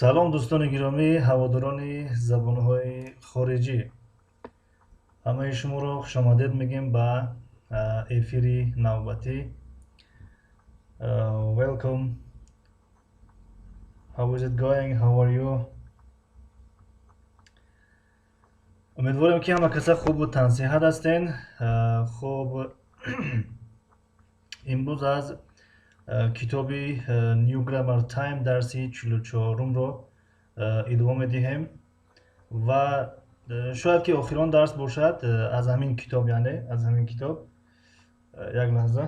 Салом, дӯстони гиромӣ, ҳаводорони забонҳои хориҷӣ. Ҳамаи шуморо хушомадед мегӯем ба эфири навбатӣ. Welcome. How is it going? How are you? Умедворем, ки ҳама каса хубу тансиҳат ҳастен. Хуб, имрӯз аз китоби New Grammar Time дарси 44-умро идома медиҳем ва шояд ки охирон дарс бошад аз ҳамин китоб, яъне аз ҳамин китоб. Як лаҳза.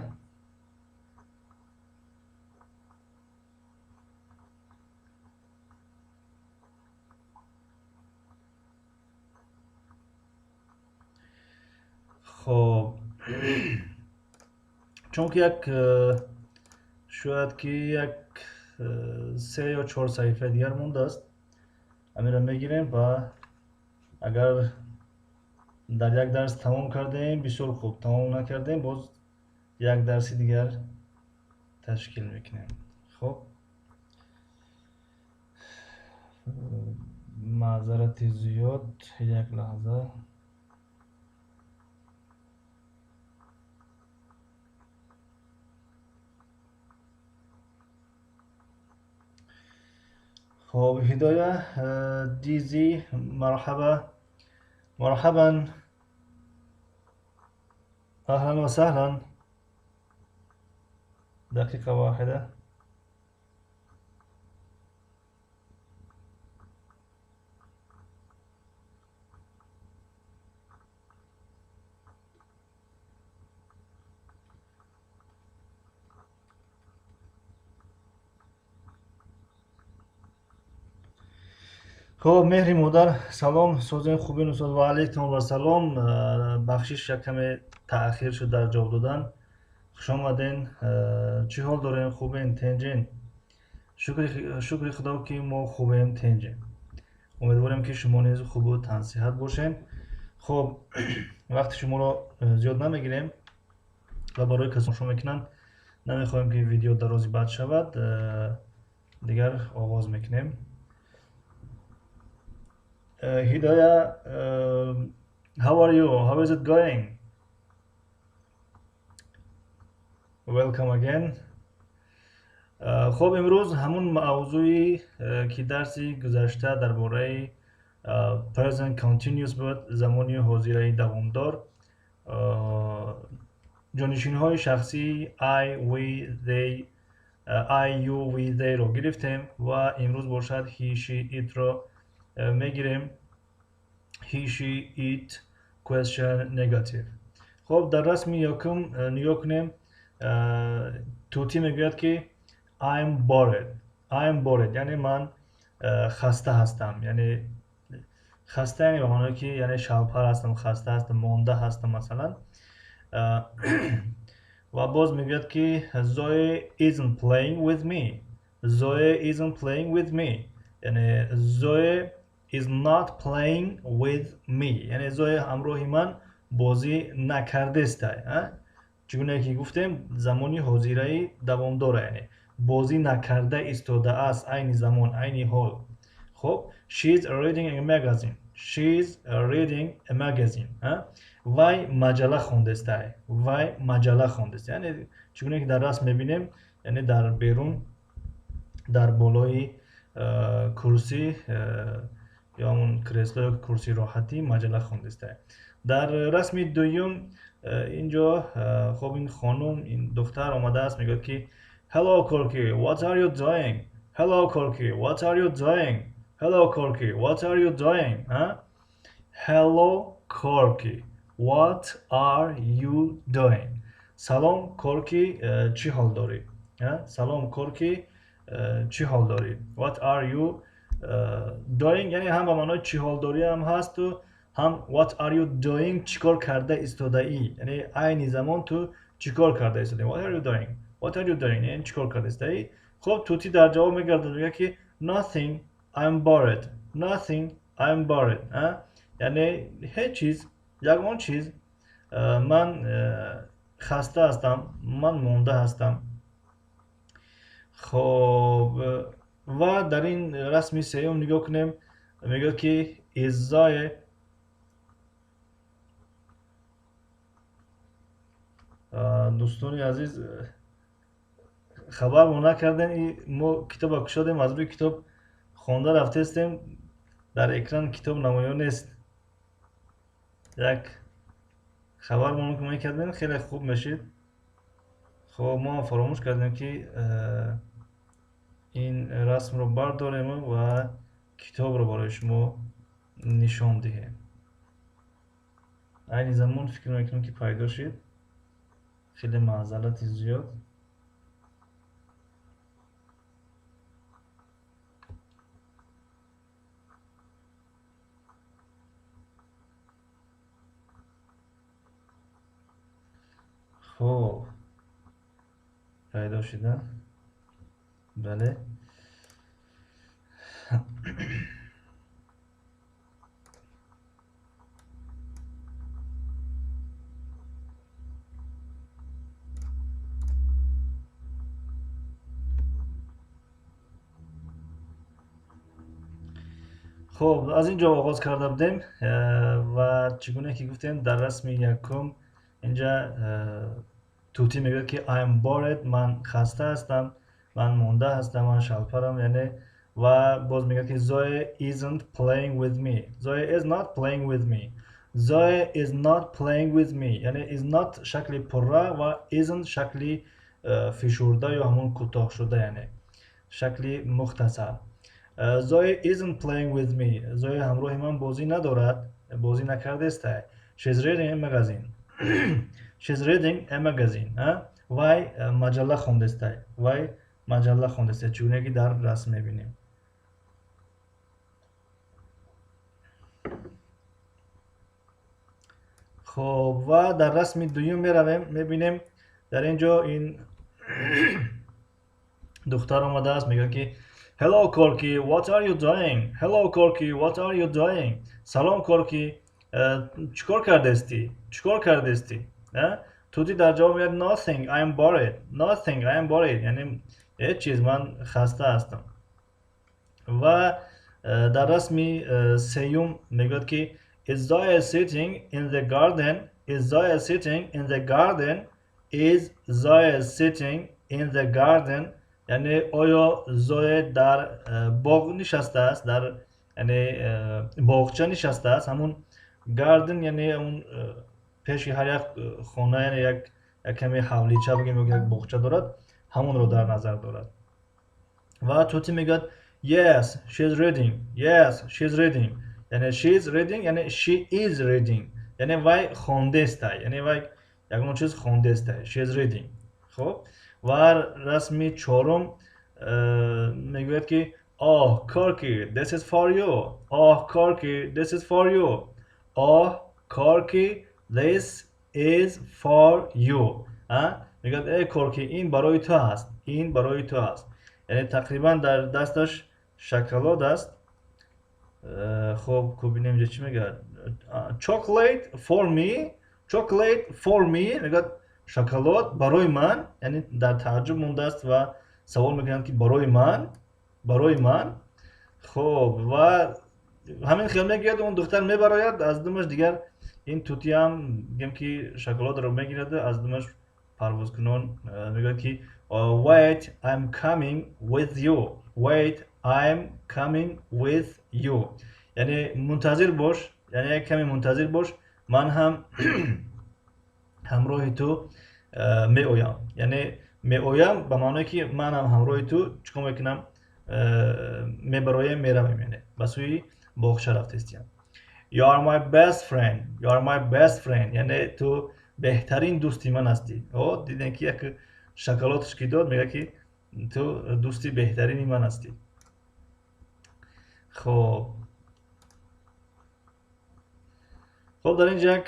Хоб, чунки як шояд ки як се ё чор саҳифаи дигар мондааст, ҳаминро мегирем ва агар дар як дарс тамом кардем, бисёр хуб, тамом накардем, боз як дарси дигар ташкил мекунем. Хуб, маъзарати зиёд, як лаҳза. خب، هداية ديزي، مرحبا مرحبا، أهلا وسهلا. دقيقة واحدة. Хоб, меҳри модар, салом, созем, хубен устод? Ва алайкум вассалом. Бахшиш, як каме таъхир шуд дар ҷавоб додан. Хуш омаден. Чӣ ҳол дорем, хубен, тенҷен? Шукри худо, ки мо хубем, тенҷем. Умедворем, ки шумо низ хубу тансиҳат бошед. Хоб, вақти шуморо зиёд намегирем ва барои касон тамошо мекунанд, намехоҳем, ки видео дарози бад шавад. Дигар оғоз мекунем. Hidaya, how are you? How is it going? Welcome again. Хоб, имрӯз ҳамун мавзӯи, ки дарси гузашта дар бораи present continuous буд, замони ҳозираи давомдор, ҷонишинҳои шахсии I, we, they, I, you, we, they ро гирифтем ва имрӯз бошад he, she, it ро мегирем. He, she, it, question negative. Хоб, дар расми якум нигоҳ кунем. Тӯтӣ мегӯяд, ки I'm bored. I'm bored, яъне ман хаста ҳастам, яъне хаста, яъне ба маъное, ки яъне шалпар ҳастам, хаста ҳастам, монда ҳастам, масалан. Ва боз мегӯяд, ки Zoe isn't playing with me. Zoe isn't playing with me, яъне Zoe is not playing with me, яъне Зое ҳамроҳи ман бозӣ накардестай. Чӣ гуне ки гуфтем, замони ҳозираи давомдора, яъне бозӣ накарда истодааст айни замон, айни ҳол. Хоб, she's reading a magazine. She's reading a magazine. Вай маҷалла хондестай. Вай маҷалла хондест, яъне чӣ гуне ки дар расм мебинем, яъне дар берун, дар болои курсӣ ё ҳамун кресло ё курсии роҳатӣ маҷалла хондестай. Дар расми дуюм инҷо, хоб, ин хонум, ин духтар омадааст, мегӯяд, ки hello Corky, what are you doing? Hello Corky, what are you doing? Hello Corky, what are you doing? Hello Corky, what are you doing? Салом Корки, чӣ ҳол дорӣ? Салом Корки, чӣ ҳол дорӣ? What are you doing, яъне ҳам ба маънои чӣ ҳол дорӣ ҳам ҳасту, ҳам what are you doing, чӣ кор карда истодаӣ, яъне айни замон ту чӣ кор карда истодаӣ. What are you doing? What are you doing, яъне чӣ кор карда истодаӣ? Хоб, тӯтӣ дар ҷавоб мегардад, мегӯяд, ки nothing, I'm bored. Nothing, I'm bored, яъне ҳеҷ чиз, ягон чиз, ман хаста ҳастам, ман монда ҳастам. Хоб, ва дар ин расми сеюм нигоҳ кунем, мегӯяд, ки is Zoe. Дӯстони азиз, хабар мо накардем, мо китоба кушодем, аз рӯи китоб хонда рафтестем, дар экран китоб намоён нест. Як хабар мо мекардем, хеле хуб мешид. Хоб, мо фаромӯш кардем, ки ин расмро бардорем ва китобро барои шумо нишон диҳем. Айни замон фикр мекунам, ки пайдо шид. Хеле маъзарати зиёд. Хоб, пайдо шуда, бале. Хоб, аз ин ҷо оғоз карда будем ва чӣ гуна ки гуфтем, дар расми якум инҷа тӯтӣ мегӯяд, ки I'm bored, ман хаста ҳастам, ман монда ҳастам, ман шалпарам, яъне. Ва боз мегӯяд, ки Zoe isn't playing with me. Zoe is not playing with me. Zoe is not playing with me, яъне is not шакли пурра ва isn't шакли фишурда ё ҳамон кӯтоҳшуда, яъне шакли мухтасар. Zoe isn't playing with me, Zoe ҳамроҳи ман бозӣ надорад, бозӣ накардестай. She's reading a magazine. She's reading a magazine. Вай маҷалла хондестай. Вай маҷалла хондестай, чӣ гуна ки дар расм мебинем. Хоб, ва дар расми дуюм меравем, мебинем, дар ин ҷо ин духтар омадааст, мегӯяд, ки "Hello, Corky, what are you doing? Hello, Corky, what are you doing?" Салом, Корки, чӣ кор кардастӣ? Чӣ кор кардастӣ? Тути дар ҷавоб мегӯяд: "Nothing, I am bored. Nothing, I am bored." Яъне ҳеҷ чиз, ман хаста ҳастам. Ва дар расми сеюм мегӯяд, ки "Is Zoya sitting in the garden? Is Zoya sitting in the garden? Is Zoya sitting in the garden?" Яъне оё Зоя дар боғ нишастааст, дар, яъне, боғча нишастааст? Ҳамун garden, яъне он пеши ҳар як хона, яъне як каме ҳавлича бигем ё як боғча дорад, ҳамонро дар назар дорад. Ва тути мегӯяд: "Yes, she is reading. Yes, she is reading." Яъне she is reading, яъне she is reading, яъне вай хондеста, яъне вай ягон чиз хондеста. She is reading. Хоб, ва расми чорум мегӯяд, ки "Oh, Corky, this is for you. Oh, Corky, this is for you. Oh, Corky, this is for you." Мегӯяд: "Эй Корки, ин барои ту аст, ин барои ту аст." Яъне тақрибан дар дасташ шоколад аст. Хоб, ку бинем, инҷа чӣ мегӯяд? "Chocolate for me? Chocolate for me?" Мегӯяд: "Шоколад барои ман?" Яъне дар тааҷҷуб мондааст ва савол мекунад, ки барои ман, барои ман? Хоб, ва ҳамин хел мегӯяд, он духтар мебарояд, аз думаш дигар ин тутиам, бигем, ки шоколадро мегирад, аз думаш парвозкунон мегӯяд, ки "Wait, I'm coming with you. Wait, I'm coming with you." Яъне мунтазир бош, яъне як каме мунтазир бош, ман ҳам ҳамроҳи ту меоям. Яъне меоям ба маъное, ки манам ҳамроҳи ту чӣ кор мекунам? Мебароем, меравем, яъне ба сӯи боғча рафтестиям. "You are my best friend. You are my best friend." Яъне ту беҳтарин дӯсти ман ҳастӣ. О, дидем, ки як шоколадаш ки дод, мегӯяд, ки ту дӯсти беҳтарини ман ҳастӣ. Хоб, дар инҷа як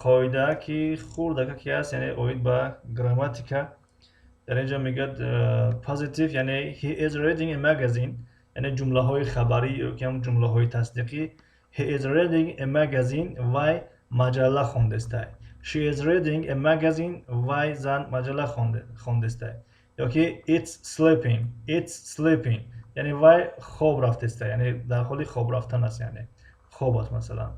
қоида, ки хурдака ки ҳаст, яъне оид ба грамматика. Дар инҷа мегӯяд positive, яъне "He is reading a magazine", яъне ҷумлаҳои хабарӣ ё ки ҳам ҷумлаҳои тасдиқӣ. "He is reading a magazine", вай маҷалла хондестай. "She is reading a magazine", вай зан маҷалла хондестай. Ё ки "It's sleeping. It's sleeping", яъне вай хоб рафтестай, яъне дар ҳоли хоб рафтан аст, яъне хоб аст, масалан.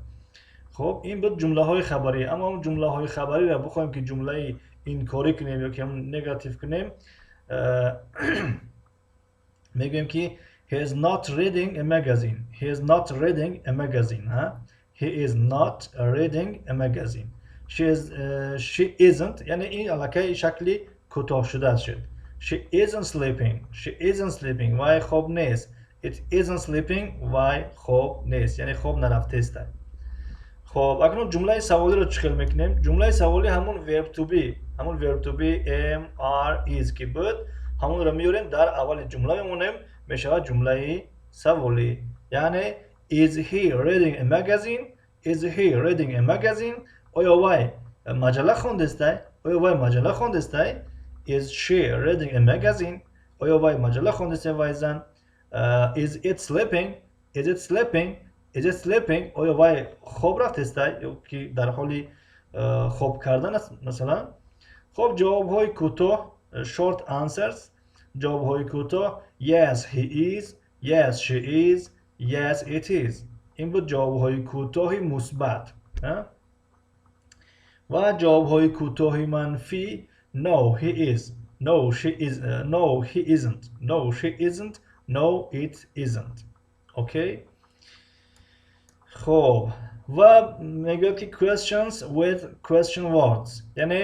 Хоб, ин буд ҷумлаҳои хабарӣ. Аммо он ҷумлаҳои хабариро бихоҳем, ки ҷумлаи инкорӣ кунем ё ки ҳам негатив кунем, мегӯем, ки "He is not reading a magazine. He is not reading a magazine." Ҳа, "He is not reading a magazine." She isn't, яъне ин аллакай шакли кӯтоҳшуда шуд. "She isn't sleeping. She isn't sleeping." Вай хоб нест. "It isn't sleeping." Вай хоб нест, яъне хоб нарафтеста. Хоб, акнун ҷумлаи саволиро чӣ хел мекунем? Ҷумлаи саволӣ ҳамун verb to be, ҳамун verb to be, am, are, is ки буд, ҳамонро меорем, дар аввали ҷумла мемонем, мешавад ҷумлаи саволӣ. Яъне "Is he reading a magazine? Is he reading a magazine?" Оё вай маҷалла хондестай? Оё вай маҷалла хондестай? "Is she reading a magazine?" Оё вай маҷалла хондестай, вай зан? Is it sleeping? Is it sleeping? Is it sleeping? Оё вай хоб рафтестай ё ки дар ҳоли хоб кардан аст, масалан? Хоб, ҷавобҳои кӯтоҳ, short answers, ҷавобҳои кӯтоҳ: yes, he is; yes, she is; yes, it is. Ин буд ҷавобҳои кӯтоҳи мусбат. Ва ҷавобҳои кӯтоҳи манфӣ: no, he is; no, she is; no, he isn't; no, she isn't; no, it isn't. Okay. Хоб, ва мегӯяд, ки questions with question words, яъне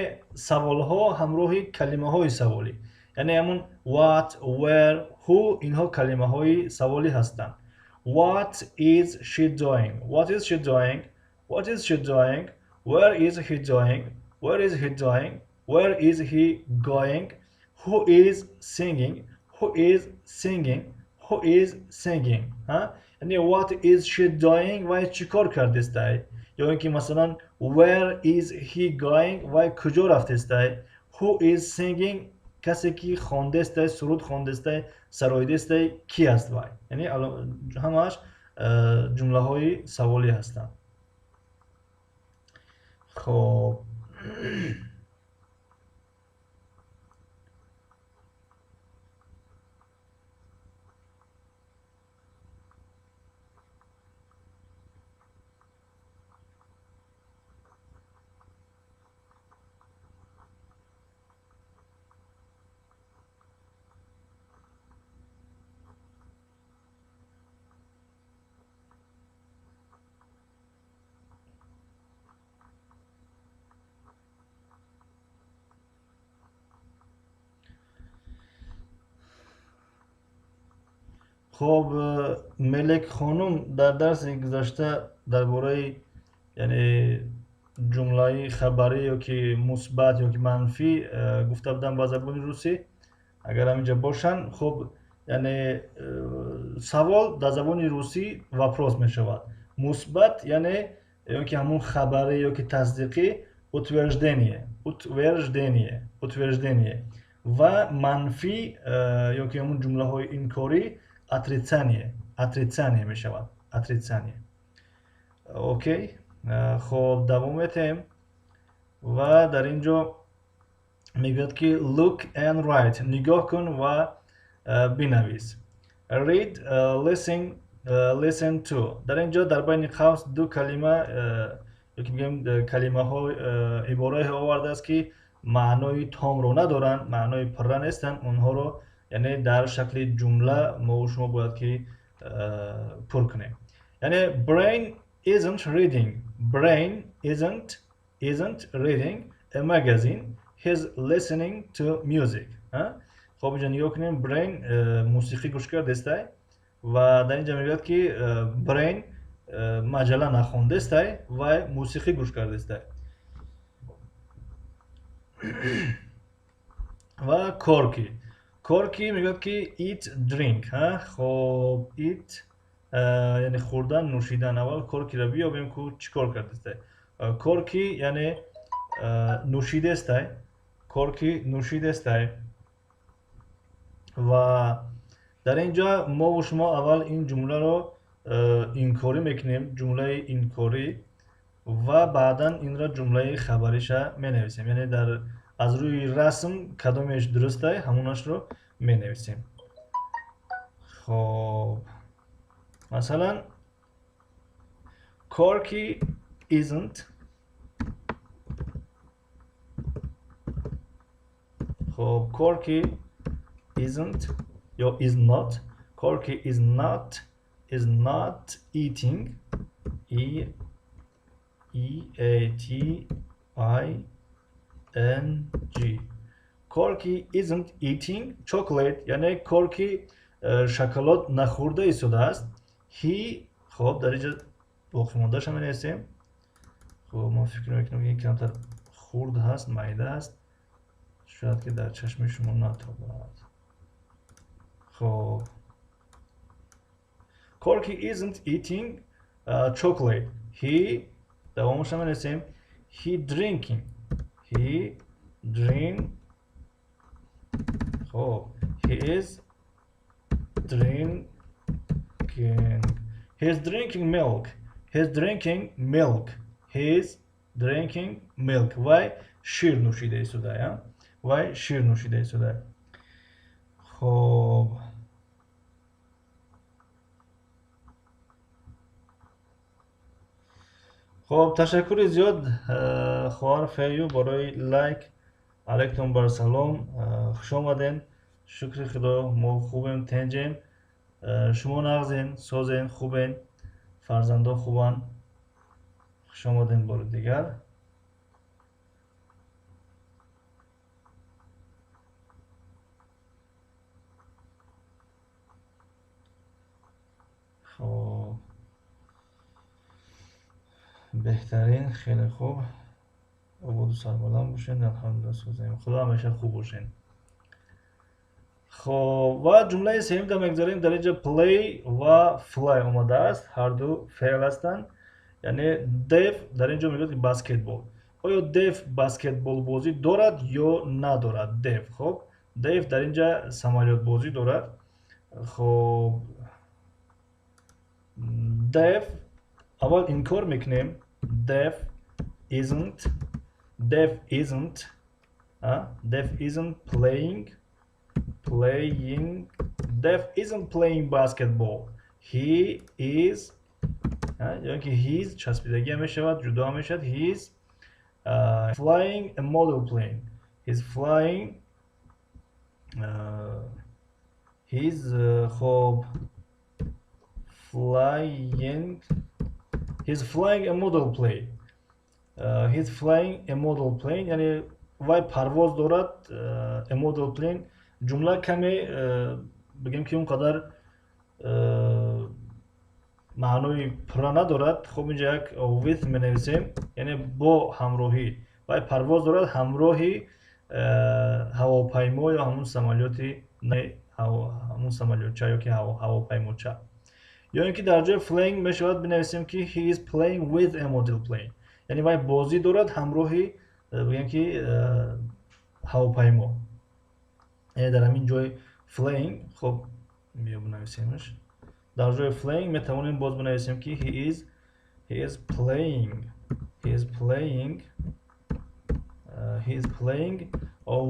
саволҳо ҳамроҳи калимаҳои саволӣ, яъне ҳамун what, where, who, инҳо калимаҳои саволӣ ҳастанд. What is she doing? What is she doing? What is she doing? Where is he doing? Where is he doing? Where is he going? Who is singing? Who is singing? Who is singing? Ҳа, яъне "What is she doing?" Вай чӣ кор кардестай? Ё ин ки, масалан, where is he going? Вай куҷо рафтестай? Who is singing? Касе ки хондестай, суруд хондестай, сароидестай, ки аст вай? Яъне ҳамааш ҷумлаҳои саволӣ ҳастанд. Хоб, хоб, Мелек хонум, дар дарси гузашта дар бораи, яъне, ҷумлаи хабарӣ ё ки мусбат ё ки манфӣ гуфта будам ба забони русӣ. Агар ҳаминҷа бошанд. Хуб, яъне савол дар забони русӣ вопрос мешавад. Мусбат, яъне, ё ки ҳамун хабарӣ ё ки тасдиқӣ, утверждение, утверждение, утверждение ва манфӣ ё ки ҳамун ҷумлаҳои инкорӣ отрицание, отрицание мешавад, отрицание. Окей, хоб, давом метаҳем ва дар ин ҷо мегӯяд ки look and write, нигоҳ кун ва бинавис. Read, listen, listen to. Дар ин ҷо дар байни қавс ду калима ёки мегӯем калимаҳо, ибораҳое овардааст, ки маънои томро надоранд, маънои пурра нестанд. Онҳоро, яъне, дар шакли ҷумла мову шумо бояд ки пур кунем. Яъне Brain isn't reading, Brain isn't reading a magazine, he's listening to music. Хоб, инҷа нигоҳ кунем, Brain мусиқӣ гӯш кардестай ва дар инҷа мегӯяд, ки Brain маҷалла нахондестай, вай мусиқӣ гӯш кардестай. Ва Корки, Корки мегӯяд, ки eat, drink. Хоб, eat, яъне хӯрдан, нӯшидан. Аввал Коркиро биёбем, ку чӣ кор кардестай. Корки, яъне, нӯшидестай, Корки нӯшидестай. Ва дар ин ҷо мову шумо аввал ин ҷумларо инкорӣ мекунем, ҷумлаи инкорӣ, ва баъдан инро ҷумлаи хабариша менависем. Яъне дар аз рӯи расм кадомеш дурустай, ҳамонашро менависем. Хоб, масалан, Корки isn't, хоб, Корки isn't ё is not, Корки is not eating, e e a t i n g, Корки isn't eating chocolate, яъне Корки шоколад нахӯрда истодааст. He, хоб, дар инҷа боқимондаша менависем. Хоб, ман фикр мекунам, ки камтар хурд ҳаст, майда аст, шояд ки дар чашми шумо натобад. Хоб, Корки isn't eating chocolate, he, давомаша менависем, he drinking, he drink, хоб, he is drinking, he is drinking milk, he is drinking milk, he is drinking milk. Вай шир нӯшида истодая, вай шир нӯшида истодая. Хоб, ташаккури зиёд, хоҳар Фею, барои лайк. Алайкум бар салом, хуш омаден. Шукри Худо, мо хубем, тенҷем. Шумо нағзен, созен, хубен, фарзандо хубанд? Хуш омадем бори дигар. Хоб, беҳтарин, хеле хуб, ободу сарбаланд бошед. Алҳамдулилла, созем, Худо ҳамеша хуб бошед. Хоб, ва ҷумлаи сеюмда мегузарем. Дар инҷа play ва fly омадааст, ҳарду феъл ҳастанд. Яъне Дэв дар ин ҷо мегӯяд, ки баскетбол. Оё Дэв баскетболбозӣ дорад ё надорад? Дэв, хоб, Дэв дар ин ҷа самолётбозӣ дорад. Хоб, Дэв, аввал инкор мекунем. Дэв isn't, Dev isn't, Dev isn't playing, Dev isn't playing basketball. He is, ё ки he's часпидагӣ мешавад, ҷудо мешавад. He's flying a model plane. He's flying, he's, хоб, flying, he's flying a model plane. He's flying a model plane, яъне вай парвоз дорад a model plane. Ҷумла каме, бигем ки, он қадар маънои пурра надорад. Хоб, инҷа як with менависем, яъне бо ҳамроҳӣ. Вай парвоз дорад ҳамроҳи ҳавопаймо ё ҳамун самолёти, ҳамун самолётча ё ки ҳавопаймоча. Ё ин ки дар ҷои flying мешавад бинависем, ки he is playing with a model plane, яъне вай бозӣ дорад ҳамроҳи, бигем ки, ҳавопаймо. Яъне дар ҳамин ҷои flying, хоб, биё бинависемш, дар ҷои flying метавонем боз бинависем, ки he is playing, he is playing, he is playing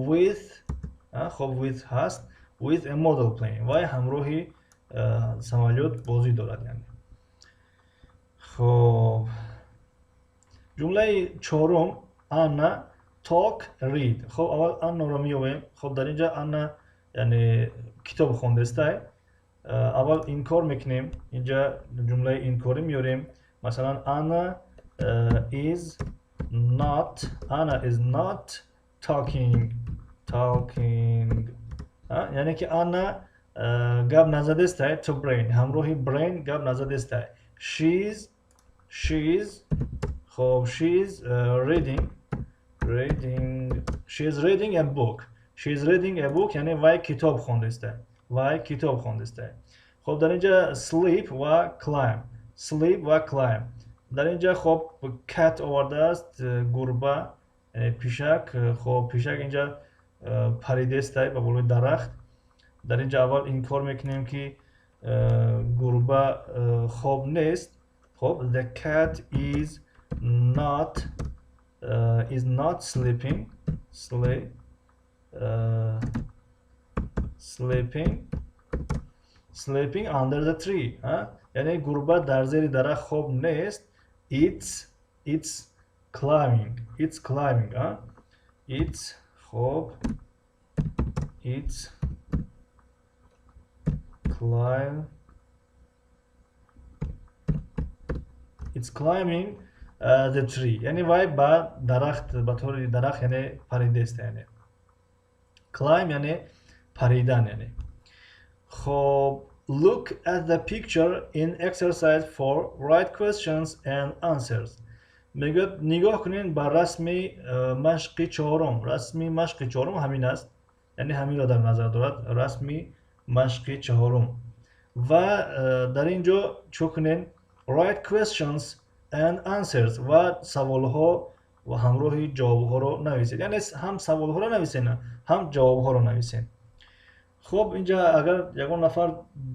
with, хоб, with ҳаст, with a model plane. Вай ҳамроҳи самолёт бозӣ дорад. Яъне, хоб, ҷумлаи чорум: Анна talk, read. Хоб, аввал Аннаро меёбем. Хоб, дар инҷа Анна, яъне, китоб хондестай. Аввал инкор мекунем, инҷа ҷумлаи инкорӣ меёрем. Масалан, Анна is not, Anna is not talking, яъне ки Анна гап назадестай to Brain, ҳамроҳи Brain гап назадестай. She's, хоб, she's reading, she is reading a book. She is reading a book, яъне вай китоб хондестай, вай китоб хондестай. Хоб, дар инҷа sleep ва climb, sleep ва climb. Дар инҷа, хоб, cat овардааст, гурба, пишак. Хоб, пишак инҷа паридестай ба болои дарахт. Дар инҷа аввал инкор мекунем, ки гурба хоб нест. Хоб, the cat is not sleeping, sleeping under the tree, яъне гурба дар зери дарахт хоб нест. It's climbing, it's climbing, it's, хоб, it's climb, it's climbing the tree, яъне вай ба дарахт, ба тори дарахт, яъне паридест. Яъне climb яъне паридан. Яъне, хоб, look at the picture in exercise 4, write questions and answers. Мегӯяд, нигоҳ кунед ба расми машқи чорум. Расми машқи чорум ҳамин аст, яъне ҳаминро дар назар дорад, расми машқи чорум. Ва дар ин ҷо чӣ кунед? Write questions and answers, ва саволҳо ва ҳамроҳи ҷавобҳоро нависед. Яъне ҳам саволҳоро нависед, ҳам ҷавобҳоро нависед. Хуб, инҷа агар ягон нафар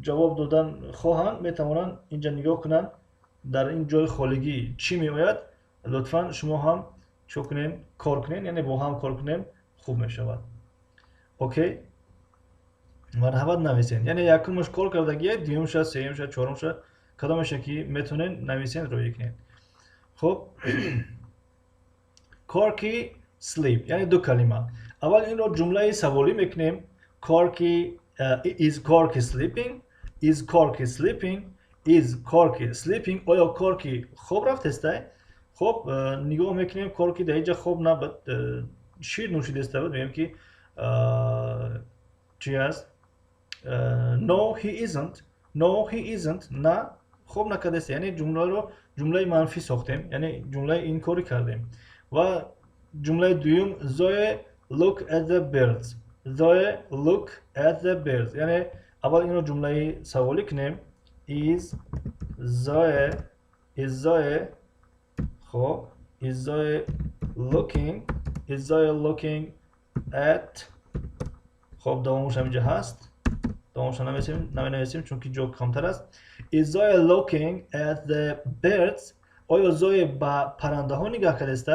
ҷавоб додан хоҳанд, метавонанд инҷа нигоҳ кунанд, дар ин ҷои холигӣ чӣ меояд. Лутфан шумо ҳам чӣ кунед? Кор кунед, яъне бо ҳам кор кунем, хуб мешавад. Окей, марҳамат, нависед. Яъне якумаш кор кардагия, дуюмша, сеюмша, чорумша, кадомеша ки метавонед, нависед, рӯӣ кунед. Хуб, Корки sleep, яъне ду калима. Аввал инро ҷумлаи саволӣ мекунем. Корки, is Корки sleeping? Is Корки sleeping? Is Корки sleeping? Оё Корки хоб рафтестай? Хоб, нигоҳ мекунем, Корки дар инҷа хоб набуд, шир нӯшидеста буд. Мегӯем, ки чӣ аст? No, he isn't. No, he isn't, на, хоб накардаст. Яъне ҷумларо ҷумлаи манфӣ сохтем, яъне ҷумлаи инкорӣ кардем. Ва ҷумлаи дуюм: Зое look at the birds. Зое look at the birds, яъне аввал инро ҷумлаи саволӣ кунем. Is Zoe, is Zoe Хоб, is Zoe looking, is Zoe looking at. Хоб, давомаш ҳаминҷа ҳаст. Давомашро наменависем, чунки ҷо камтар аст. Is Zoe looking at the birds? Оё Зое ба паррандаҳо нигаҳ кардааст?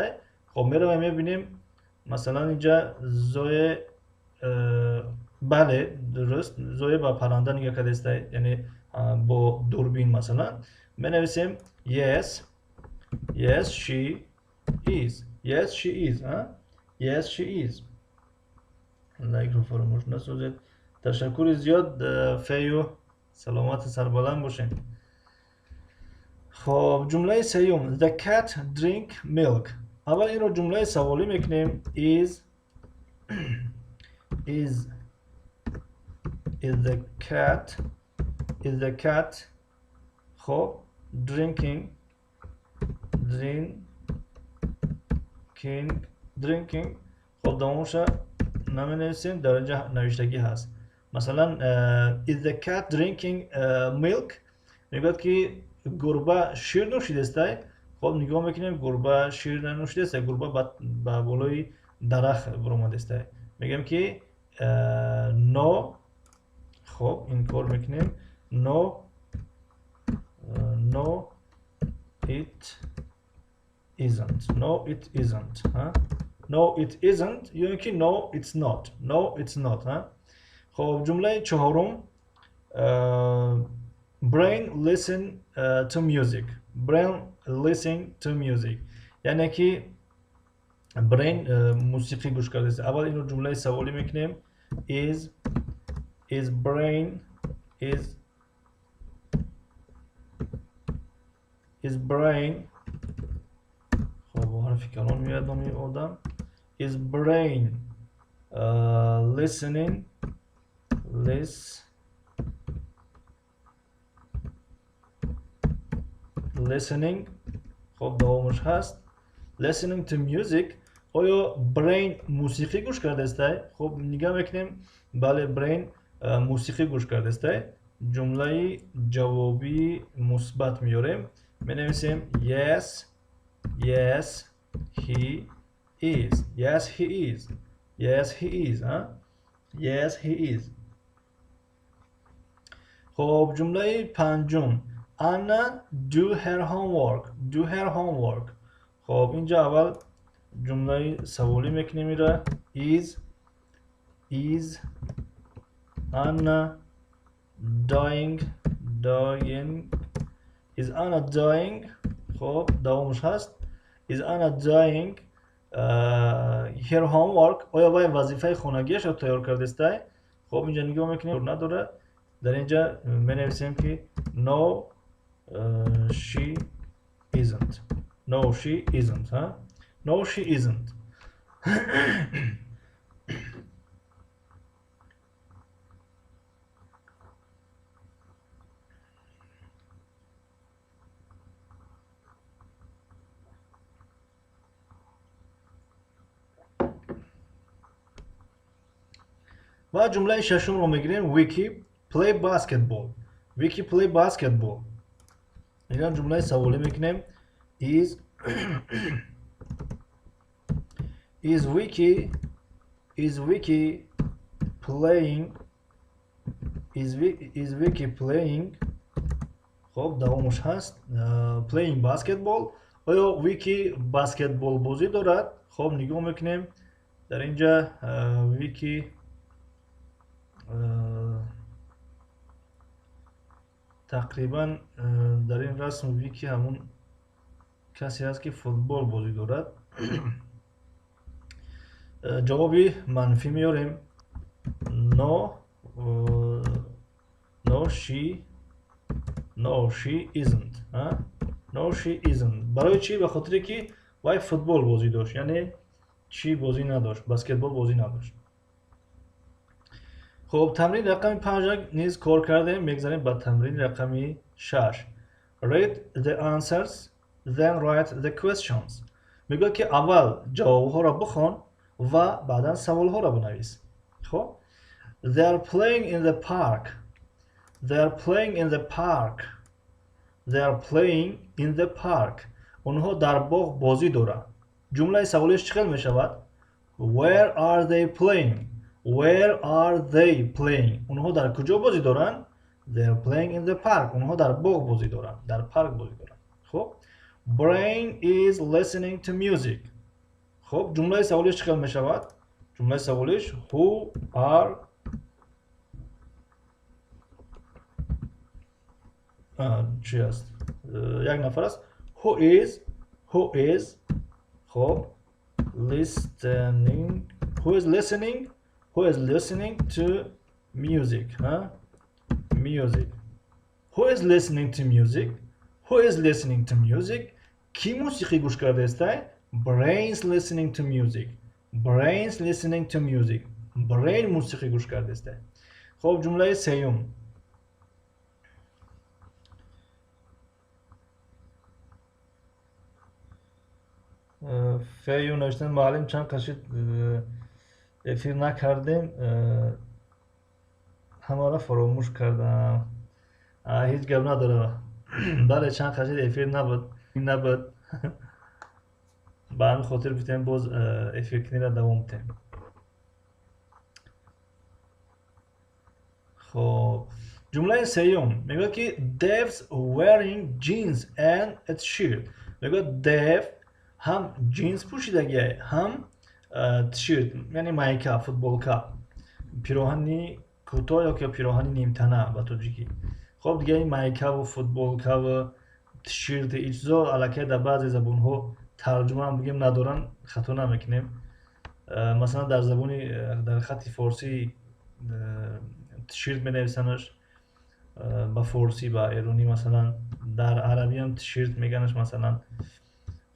Хоб, меравем, мебинем, масалан, инҷа Зое, бале, дуруст, Зое ба парранда нигаҳ кардааст, яъне бо дурбин. Масалан, менависем yes, yes she is, yes she is, yes she is. Лайкро фаромӯш насозед. Ташаккури зиёд, фею, саломату сарбаланд бошед. Хоб, ҷумлаи сеюм: the cat drink milk. Аввал инро ҷумлаи саволӣ мекунем. Is the cat, is the cat, хоб, drinking. Хоб, давомаша наменависем, дар инҷа навиштагӣ ҳаст. Масалан, is the cat drinking milk? Мегӯяд, ки гурба шир нӯшидастай. Хоб, нигоҳ мекунем, гурба шир нанӯшидастай, гурба ба болои дарахт баромадастай. Мегӯем, ки no. Хоб, ин кор мекунем: no, it isn't, no, it isn't, no, it isn't, ё ин ки no, it's not, no, it's not. Хоб, ҷумлаи чаҳорум: brain listen to music. Brain listen to music, яъне ки brain мусиқӣ гӯш кардааст. Аввал инро ҷумлаи саволӣ мекунем. Is brain, is brain, хоб, бо ҳарфи калон меояд номи одам, is brain listening, listening, хоб, давомаш ҳаст, listening to music. Оё brain мусиқӣ гӯш кардастай? Хоб, нигаҳ мекунем, бале, brain мусиқӣ гӯш кардастай. Ҷумлаи ҷавобии мусбат меёрем, менависем yes, yes he is, yes he is, yes he is, yes he is. Хоб, ҷумлаи панҷум: Anna do her homework, do her homework. Хоб, инҷа аввал ҷумлаи саволӣ мекунем ира: is Anna doing, doing, is Anna doing, хоб, давомаш ҳаст, is Anna doing her homework? Оё вай вазифаи хонагиашро тайёр кардастай? Хоб, инҷа нигоҳ мекунем, надорад. Дар инҷа менависем, ки no, she isn't, no, she isn't, no, she isn't. Ва ҷумлаи шашумро мегирем: Vicky play basketball. Vicky play basketball. Ина ҷумлаи саволӣ мекунем: is Vicky, is Vicky playing, is Vicky playing, хоб, давомаш ҳаст, playing basketball. Оё Вики баскетбол бозӣ дорад? Хоб, нигоҳ мекунем, дар инҷа Вики тақрибан, дар ин расм Вики ҳамун касе аст, ки футбол бозӣ дорад. Ҷавоби манфӣ меорем: no, she, no, she isn't, no, she isn't. Барои чӣ? Ба хотире ки вай футбол бозӣ дошт, яъне чӣ бозӣ надошт? Баскетбол бозӣ надошт. Хуб, тамрини рақами панҷ низ кор кардем, мегзарем ба тамрини рақами шаш. Read the answers, then write the questions. Мегӯяд, ки аввал ҷавобҳоро бихон ва баъдан саволҳоро бинавис. Хуб, they are playing in the park. They are playing in the park. They are playing in the park. Онҳо дар боғ бозӣ доранд. Ҷумлаи саволиш чӣ хел мешавад? Where are they playing? Where are they playing? Онҳо дар куҷо бозӣ доранд? They are playing in the park. Онҳо дар боғ бозӣ доранд, дар парк бозӣ доранд. Хуб, Brain is listening to music. Хуб, ҷумлаи саволиш чӣ хел мешавад? Ҷумлаи саволиш who are чӣ аст? Як нафар аст. Who is, who is, хуб, listening, who is listening, who is listening to music, huh? Music. Who is listening to music? Who is listening to music? Кӣ мусиқӣ гӯш кардаестай? Brain's listening to music. Brain's listening to music. Brain мусиқӣ гӯш кардаестай. Хуб, ҷумлаи сеюм. Фею навиштан: муаллим, чанд қашид эфир накардем, ҳамаро фаромӯш кардам. Ҳеҷ гап надорад. Бале, чанд қашид эфир набуд, ба ҳамин хотир гуфтем, боз эфиркуниро давом диҳем. Хоб, ҷумлаи сеюм мегӯяд, ки Dev's wearing jeans and a t-shirt. Мегӯяд, Dev ҳам ҷинс пӯшидагиай, ҳам t-shirt, яъне майка, футболка, пироҳани кӯтоҳ ё ки пироҳани нимтана ба тоҷикӣ. Хоб, дига ин майкаву футболкаву t-shirt, ин чизо аллакай дар баъзе забонҳо тарҷумаам бигем надоранд, хато намекунем. Масалан, дар забони дар хатти форсӣ t-shirt менависанаш ба форсӣ, ба эронӣ, масалан, дар арабиам t-shirt меганаш, масалан.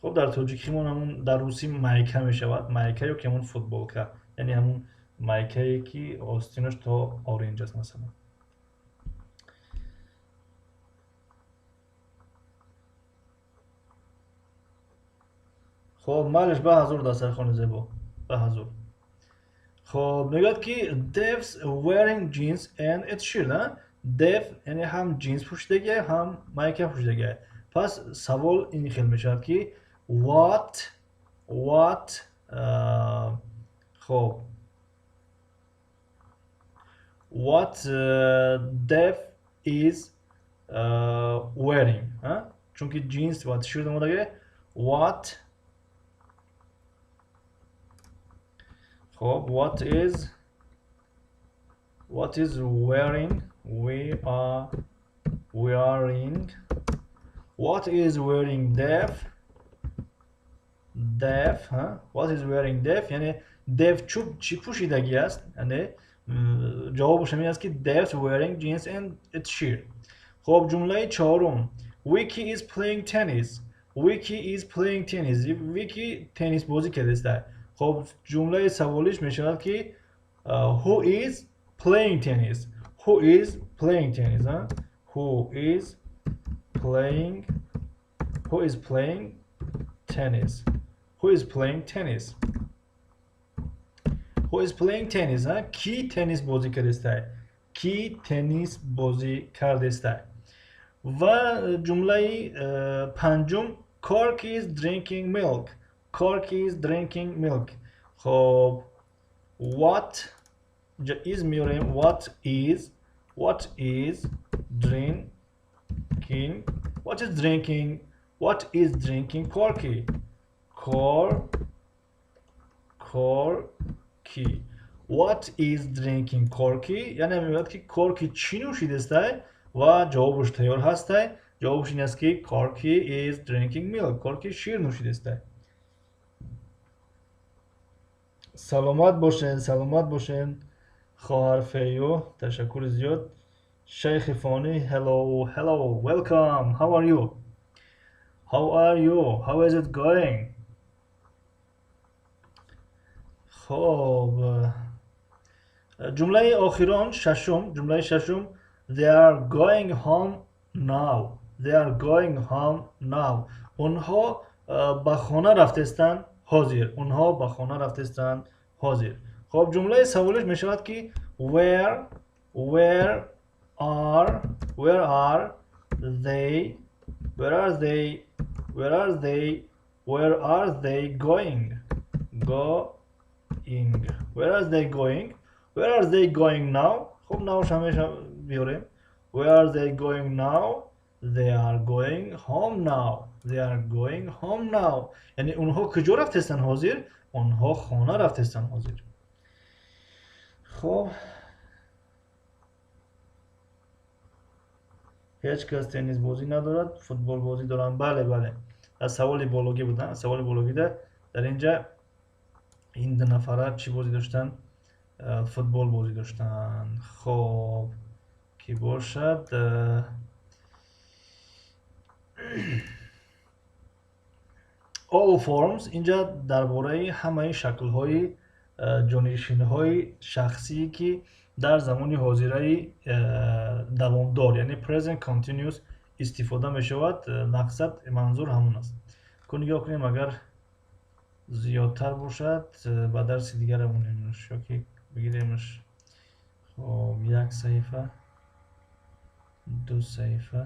Хуб, дар тоҷикимон ҳамун дар русӣ майка мешавад, майка ё ки ҳамун футболка, яъне ҳамун майкае, ки остинаш то оринҷ аст, масалан. Хоб, майлиш, ба ҳазур, дастархони зебо, ба ҳазур. Хоб, мегӯяд, ки Dev's wearing jeans and a t-shirt. Dev, яъне ҳам ҷинс пӯшидагия, ҳам майка пӯшидагия. Пас савол ин хел мешавад, ки what, хоб, what Dev is wearing, чунки ҷинс ва t-shirt омадагия. What, хоб, what is wearing, we are wearing, what is wearing Dev, Dev, huh? What is wearing Dev, яъне Dev чӯб чӣ пӯшидагӣ аст? Яъне ҷавобаш ҳамин аст, ки Dev's wearing jeans and a t-shirt. Хоб, ҷумлаи чорум: Vicky is playing tennis. Vicky is playing tennis. Vicky теннис бозӣ кардааст. Хоб, ҷумлаи саволиш мешавад, ки who is playing tennis? Who is playing tennis, huh? Who is playing, who is playing tennis? Who is playing tennis? Who is playing tennis, huh? Кӣ теннис бозӣ кардааст? Кӣ теннис бозӣ кардааст? Ва ҷумлаи панҷум: Cork is drinking milk. Cork is drinking milk. Хоб, what is меорем. What is drinking, what is drinking, what is drinking Corky? Corky, what is drinking Corky? Яъне мегӯяд, ки Корки чӣ нӯшидастай? Ва ҷавобаш тайёр ҳастай. Ҷавобаш ин аст, ки Corky is drinking milk. Корки шир нӯшидастай. Саломат бошен, саломат бошен, хоҳар Фею, ташаккури зиёд. Шайхи Фонӣ, hello, hello, welcome. How are you? How are you? How is it going? Хоб, ҷумлаи охирон, шашум, ҷумлаи шашум: They are going home now. They are going home now. Онҳо ба хона рафтестанд ҳозир. Онҳо ба хона рафтестанд ҳозир. Хоб, ҷумлаи саволиш мешавад, ки where are they, where are they Where are they? Where are they going? Going. Where are they going? Where are they going now? Хуб, now ҳамеша биёрем. Where are they going now? They are going home now. They are going home now. Яъне онҳо куҷо рафтестанд ҳозир? Онҳо хона рафтестанд ҳозир. Хуб, ҳеҷ кас теннисбозӣ надорад, футболбозӣ доранд. Бале, бале, аз саволи бологӣ будан. Саволи бологида дар инҷа ин ду нафара чӣ бозӣ доштанд? Футбол бозӣ доштанд. Хоб, ки бошад, all forms. Инҷа дар бораи ҳамаи шаклҳои ҷонишинҳои шахсие, ки дар замони ҳозираи давомдор, яъне present continuous, истифода мешавад. Мақсад, манзур ҳамон аст. Ку нигоҳ кунем, агар зиёдтар бошад, ба дарси дигар равонемш ё ки бигиремш. Хоб, як саҳифа, ду саҳифа,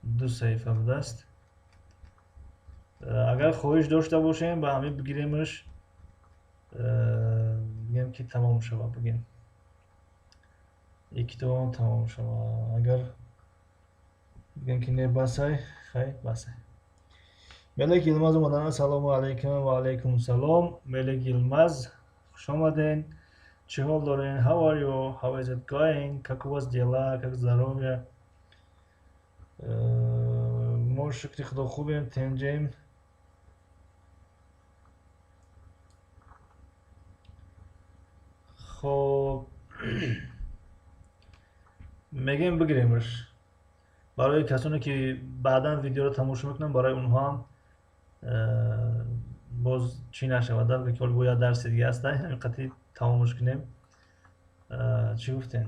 ду саҳифа будааст. Агар хоҳиш дошта бошем, ба ҳамин бигиремш, бигем ки тамом шавад, бигем ин китобам тамом шавад. Агар бигем ки не, басай, хай, басай. Мелек Йилмаз омадан. Ассалому алайкум. Ва алайкум салом, Мелек Йилмаз, хуш омаден. Чӣ ҳол дорен? How are you? How is it going? Как у вас дела? Как здоровье? Мо, шукри Худо, хубем, тенҷем. Хоб, мегем бигиремш барои касоне ки баъдан видеоро тамошо мекунанд, барои онҳо ҳам боз чӣ нашавад, ки ҳол бояд дарси дига аст, ҳамин қатъи тамомш кунем. Чӣ гуфтем?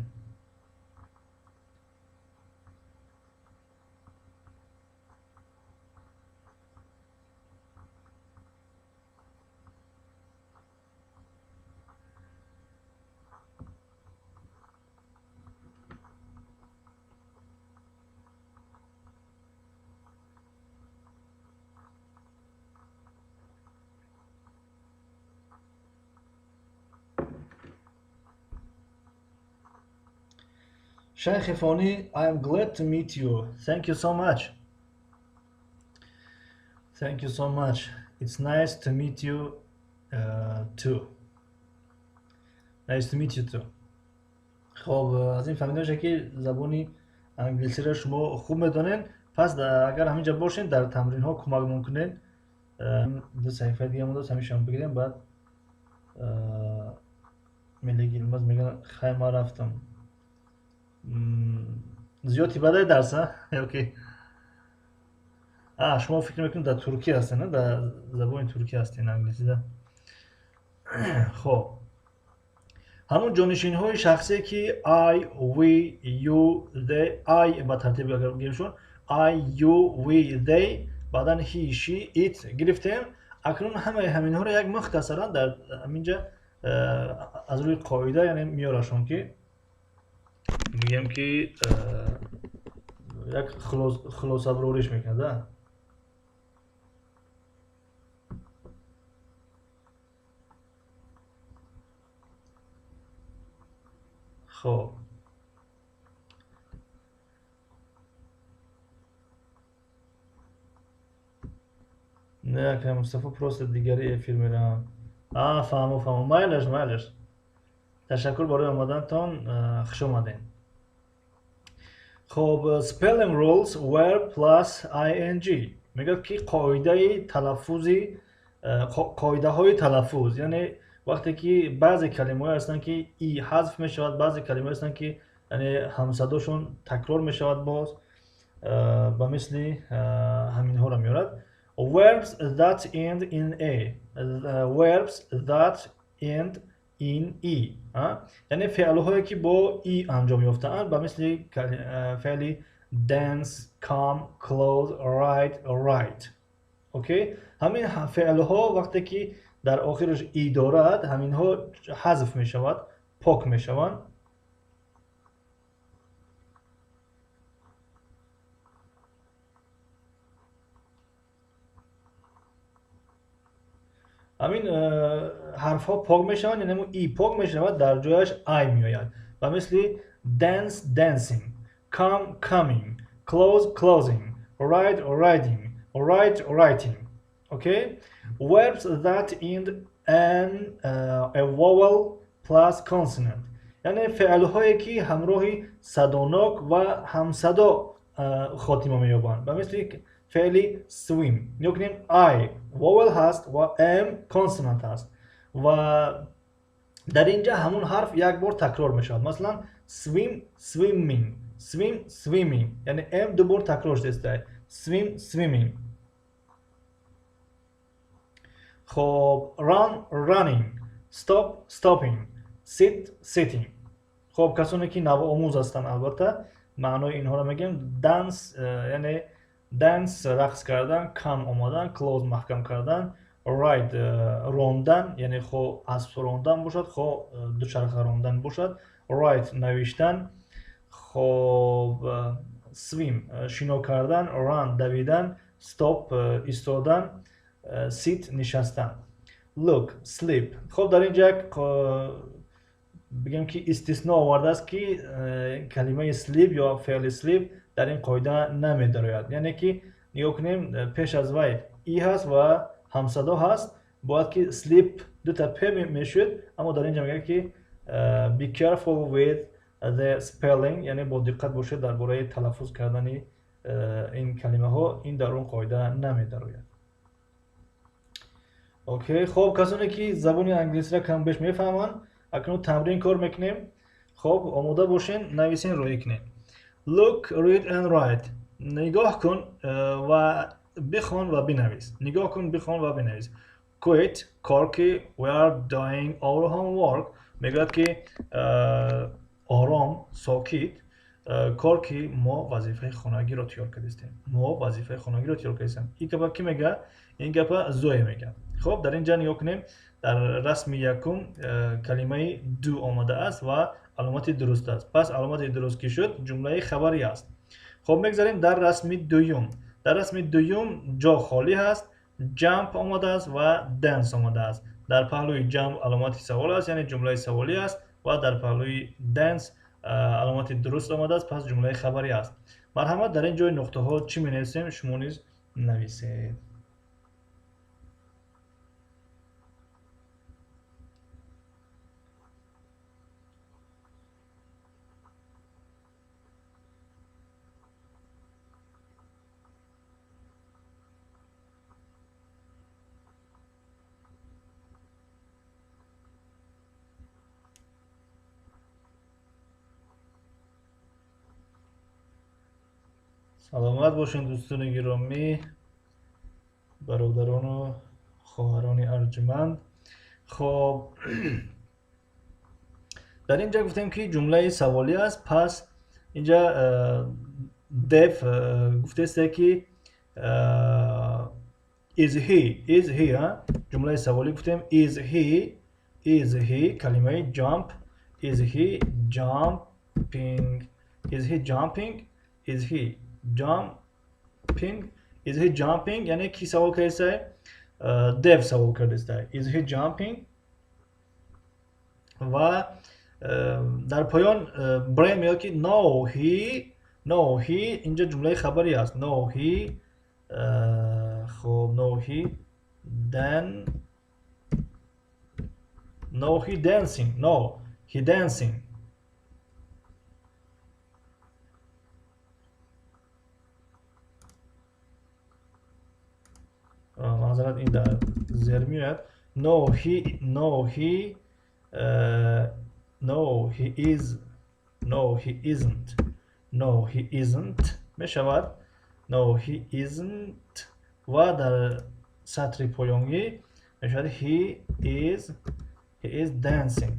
Sheikh Foni, I am glad to meet you. Thank you so much. Thank you so much. It's nice to meet you too. Nice to meet you too. خب، از این فهمیده میشه که زبانی انگلیسی را شما خوب میدونین. پس اگر همینجا باشین، در تمرین ها کمک کنین. دو صفحه دیگه مونده، همیشه هم بگیریم. بعد ملک یلماز میگن خیلی ما رفتم. زیادی بده درس ها. Okay، شما فکر میکنید در ترکیه هستین، نه؟ در زبان ترکی هستین، انگلیسی ده. خب، ҳамон ҷонишинҳои шахсие ки I, we, you, they, I ба тартиб агар бигирем, I, you, we, they, баъдан he, she, it гирифтем. Акнун ҳамаи ҳаминҳоро як мухтасаран дар ҳаминҷа аз рӯи қоида, яъне меорашон, ки мегӯям ки як хулосаброриш мекунад. Хоб, не, ака Мустафо, просто дигари эфир меравам. А, фаҳмо, фаҳмо, майлаш, майлаш. Ташаккур барои омадантон, хуш омадем. Хоб, spelling rules, verb plus ing. Мегӯяд ки қоидаи талаффузи, қоидаҳои талаффуз, яъне вақте ки баъзе калимаҳое ҳастанд, ки и ҳазф мешавад, баъзе калимаҳое ҳастанд, ки яъне ҳамсадошон такрор мешавад боз, ба мисли ҳаминҳоро меорад. Verbs that end in a, verbs that end in e, яъне феълҳое ки бо и анҷом ёфтаанд, ба мисли феъли dance, come, close, write, right. Okay, ҳамин феълҳо вақте ки дар охираш и дорад, ҳаминҳо ҳазф мешавад, пок мешаванд. Ҳамин ҳарфҳо пок мешаванд, яъне и пок мешавад, дар ҷояш I меояд. Ба мисли dance, dancing, come, coming, close, closing, ride, riding, write, writing. Okay? Verbs that end in a vowel plus consonant. Яъне феълҳое ки ҳамроҳи садонок ва ҳамсадо хотима меёбанд. Ба мисли феъли swim. Нигоҳ кунем, I vowel ҳаст ва M consonant ҳаст. Ва дар инҷа ҳамун ҳарф як бор такрор мешавад. Масалан, swim, swimming, swim, swimming. Яъне M ду бор такрор шудааст. Swim, swimming. Хоб, run, running, stop, stopping, sit, sitting. Хоб, касоне ки навомӯз ҳастанд, албатта маънои инҳоро мегӯем. Dance, яъне dance рақс кардан, come омадан, close маҳкам кардан, ride рондан, яъне хо асп рондан бошад, хо дучарха рондан бошад, write навиштан, хоб, swim шино кардан, run давидан, stop истодан, sit нишастан, look, sleep. Хоб, дар инҷа як бигем ки истисно овардааст, ки калимаи sleep ё феъли sleep дар ин қоида намедарояд. Яъне ки нигоҳ кунем, пеш аз вай и ҳаст ва ҳамсадо ҳаст, бояд ки sleep дута п мешуд, аммо дар инҷа мегӯяд ки be careful with the spelling, яъне бо диққат бошед дар бораи талаффуз кардани ин калимаҳо, ин дар он қоида намедарояд. Окей, хоб, касоне ки забони англисиро кам беш мефаҳманд, акнун тамрин кор мекунем. Хоб, омода бошен, нависен, роӣ кунем. Look, read and write. Нигоҳ кун ва бихон ва бинавис. Нигоҳ кун, бихон ва бинавис. Quiet, Corky, we are doing our homework. Мегӯяд ки ором, сокит, Корки, мо вазифаи хонагиро тайёр кардистем. Мо вазифаи хонагиро тайёр кардистем. Ин гапа кӣ мегӯяд? Ин гапа Зоя мегӯяд. Хоб, дар ин ҷа нигоҳ кунем, дар расми якум калимаи do омадааст ва аломати дуруст аст. Пас аломати дуруст ки шуд, ҷумлаи хабарӣ аст. Хоб, мегзарем дар расми дуюм. Дар расми дуюм ҷо холӣ ҳаст, jump омадааст ва dance омадааст. Дар паҳлӯи jump аломати савол аст, яъне ҷумлаи саволӣ аст, ва дар паҳлӯи dance аломати дуруст омадааст, пас ҷумлаи хабарӣ аст. Марҳамат, дар ин ҷои нуқтаҳо чӣ менависем, шумо низ нависед. Саломат бошед, дӯстони гиромӣ, бародарону хоҳарони арҷманд. Хоб, дар ин ҷа гуфтем ки ҷумлаи саволӣ аст, пас инҷа Дев гуфтааст ки is he, is he, ҷумлаи саволӣ гуфтем, is he, is he калимаи jump, is he jumping, is he jumping, is he jumping, is he jumping, яъне ки савол кардааст? Дев савол кардааст. Is he jumping? Ва дар поён Брен мегӯяд ки no he, no he, инҷа ҷумлаи хабарӣ аст. No he, хоб, no he then, no he dancing, no he dancing. Маъзарат, ин дар зер меояд. No he, no he, no he is, no he isn't, no he isn't мешавад, no he isn't, ва дар сатри поёнгӣ мешавад he is, he is dancing,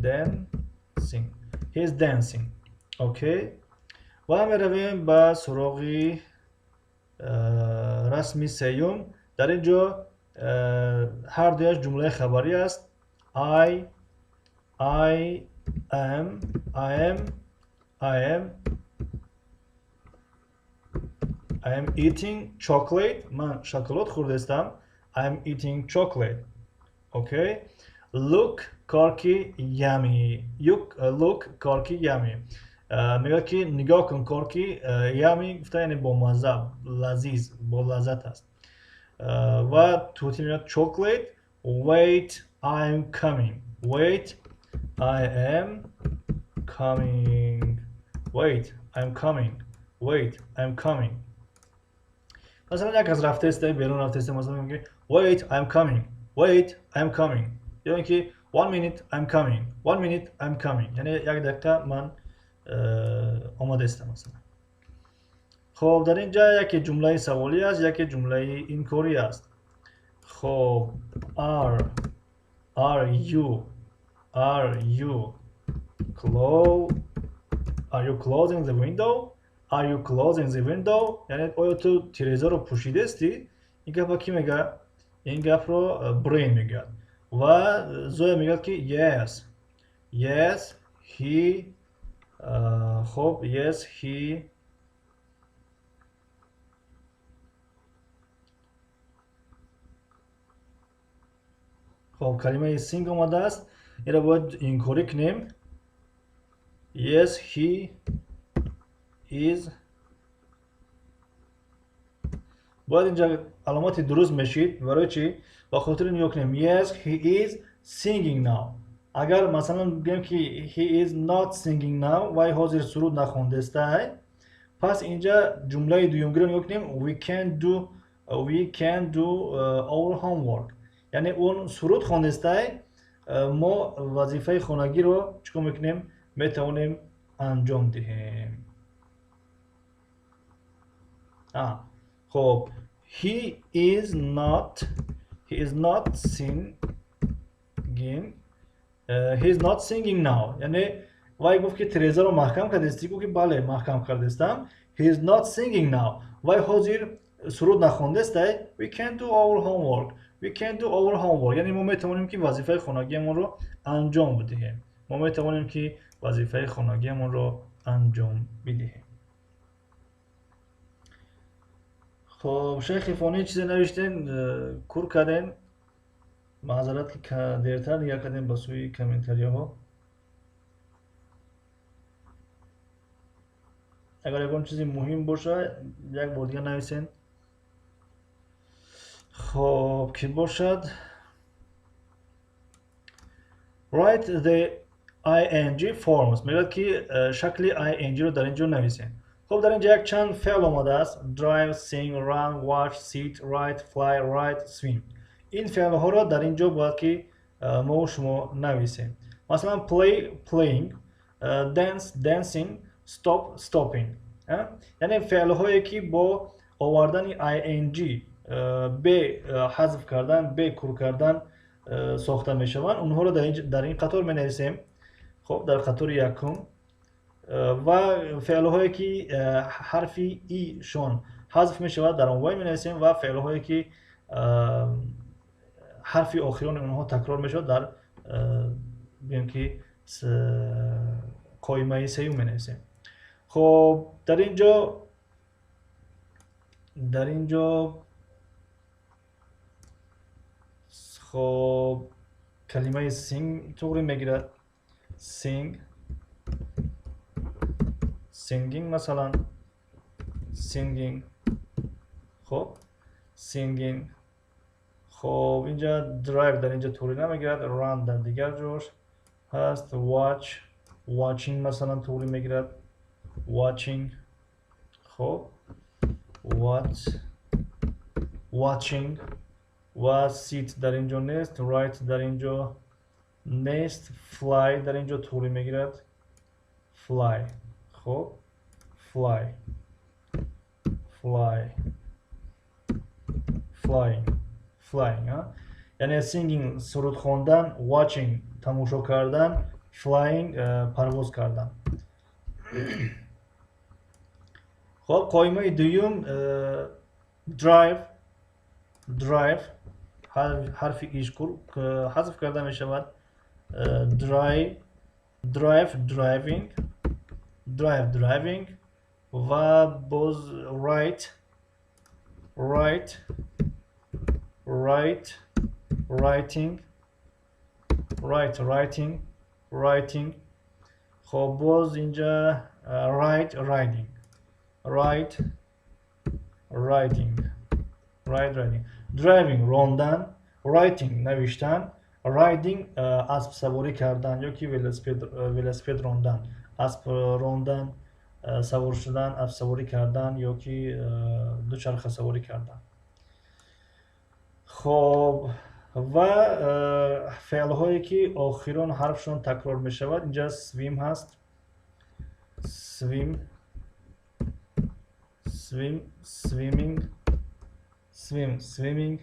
dancing, he is dancing. Окей, ва меравем ба суроғи расми сеюм. Дар ин ҷо ҳар дуяш ҷумлаи хабарӣ аст. I am, I am, I am, I am eating chocolate. Ман шоколад хӯрдаистам. I am eating chocolate. Okay. Look Корки yummy. Look Корки yummy. Мегӯяд ки нигоҳ кун корки yummy гуфта яъне бомазза, лазиз, болаззат аст. Ва тӯтӣ мегӯяд chocolate. Wait, I'm coming. Wait, I am coming. Wait, I'm coming. Wait, I'm coming. Масалан як кас рафтааст, берун рафтааст, масалан мегӯяд wait, I'm coming. Wait, I'm coming. Ё ин ки one minute, I'm coming. One minute, I'm coming. Яъне як дақиқа ман омодаистам масалан. Хоб, дар ин ҷа яке ҷумлаи саволӣ аст, яке ҷумлаи инкорӣ аст. Хоб, are you closing the window? Are you closing the window? Яъне оё ту тирезаро пӯшидаистӣ? Ин гапро кӣ мегӯяд? Ин гапро Брейн мегӯяд. Ва Зоя мегӯяд ки yes. Yes, he хоб, yes, he хоб, калимаи sing омадааст. Инро бояд инкорӣ кунем. Yes, he is. Бояд инҷа аломати дуруст мешид. Барои чӣ? Ба хотири нигоҳ кунем. Yes, he is singing now. Агар масалан бигӯем ки he is not singing now, вай ҳозир суруд нахондааст, пас инҷа ҷумлаи дуюмгиро нигоҳ кунем. We can do our homework. Яъне он суруд хондааст, мо вазифаи хонагиро чикор мекунем? Метавонем анҷом диҳем. Хоб, he is not singing, he is not singing now. Яъне вай гуфт ки тирезаро маҳкам кардастӣ? Гуфт ки бале, маҳкам кардастам. He is not singing now. Вай ҳозир суруд нахондааст. We can do our homework. We can do our homework. Яъне мо метавонем ки вазифаи хонагиамонро анҷом бидиҳем. Мо метавонем ки вазифаи хонагиамонро анҷом бидиҳем. Хоб, шайхи фонӣ чизе навиштен, кур карден. Маъзарат ки дертар нигоҳ кардем ба сӯи комментарияҳо. Агар ягон чизи муҳим боша, як бор дигар нависен. Хоб, ки бошад. Write the ing forms. Мегӯяд ки шакли ing-ро дар ин ҷо нависем. Хоб, дар ин ҷо як чанд феъл омадааст: drive, sing, run, watch, sit, write, fly, write, swim. Ин феълҳоро дар ин ҷо бояд ки мо шумо нависем. Масалан, play, playing, dance, dancing, stop, stopping. Яъне феълҳое ки бо овардани ing, бе ҳазф кардан, бе кур кардан сохта мешаванд, онҳоро дар ин қатор менависем. Хоб, дар қатори якум. Ва феълҳое ки ҳарфи и шон ҳазф мешавад, дар он вай менависем, ва феълҳое ки ҳарфи охирони онҳо такрор мешавад, дар бигӯем ки қоимаи сеюм менависем. Хоб, дар ин ҷо хоб, калимаи sing туғри мегирад. Sing, singing, масалан, singing. Хоб, singing. Хоб, инҷа drive дар инҷа туғри намегирад, run дар дигар ҷош ҳаст, watch, watching, масалан, туғри мегирад, watching. Хоб, what, watching. Ва sit дар ин ҷо нест, write дар ин ҷо нест, fly дар ин ҷо туғри мегирад, fly. Хоб, fly, fly, flying, flying. Яъне singing суруд хондан, watching тамошо кардан, flying парвоз кардан. Хоб, қоимаи дуюм drive, drive, ҳарфи иш ҳазф карда мешавад. Drive, drive, driving, drive, driving. Ва боз write, write, write, writing. Write, writing, writing. Хоб, боз инҷа write, writing, write, writing, write, writing. Driving рондан, writing навиштан, riding аспсаворӣ кардан ё ки велосипед рондан, асп рондан, савор шудан, аспсаворӣ кардан ё ки дучархасаворӣ кардан. Хоб, ва феълҳое ки охирон ҳарфшон такрор мешавад, инҷа swim ҳаст, swim, swim, swimming, swim, swimming.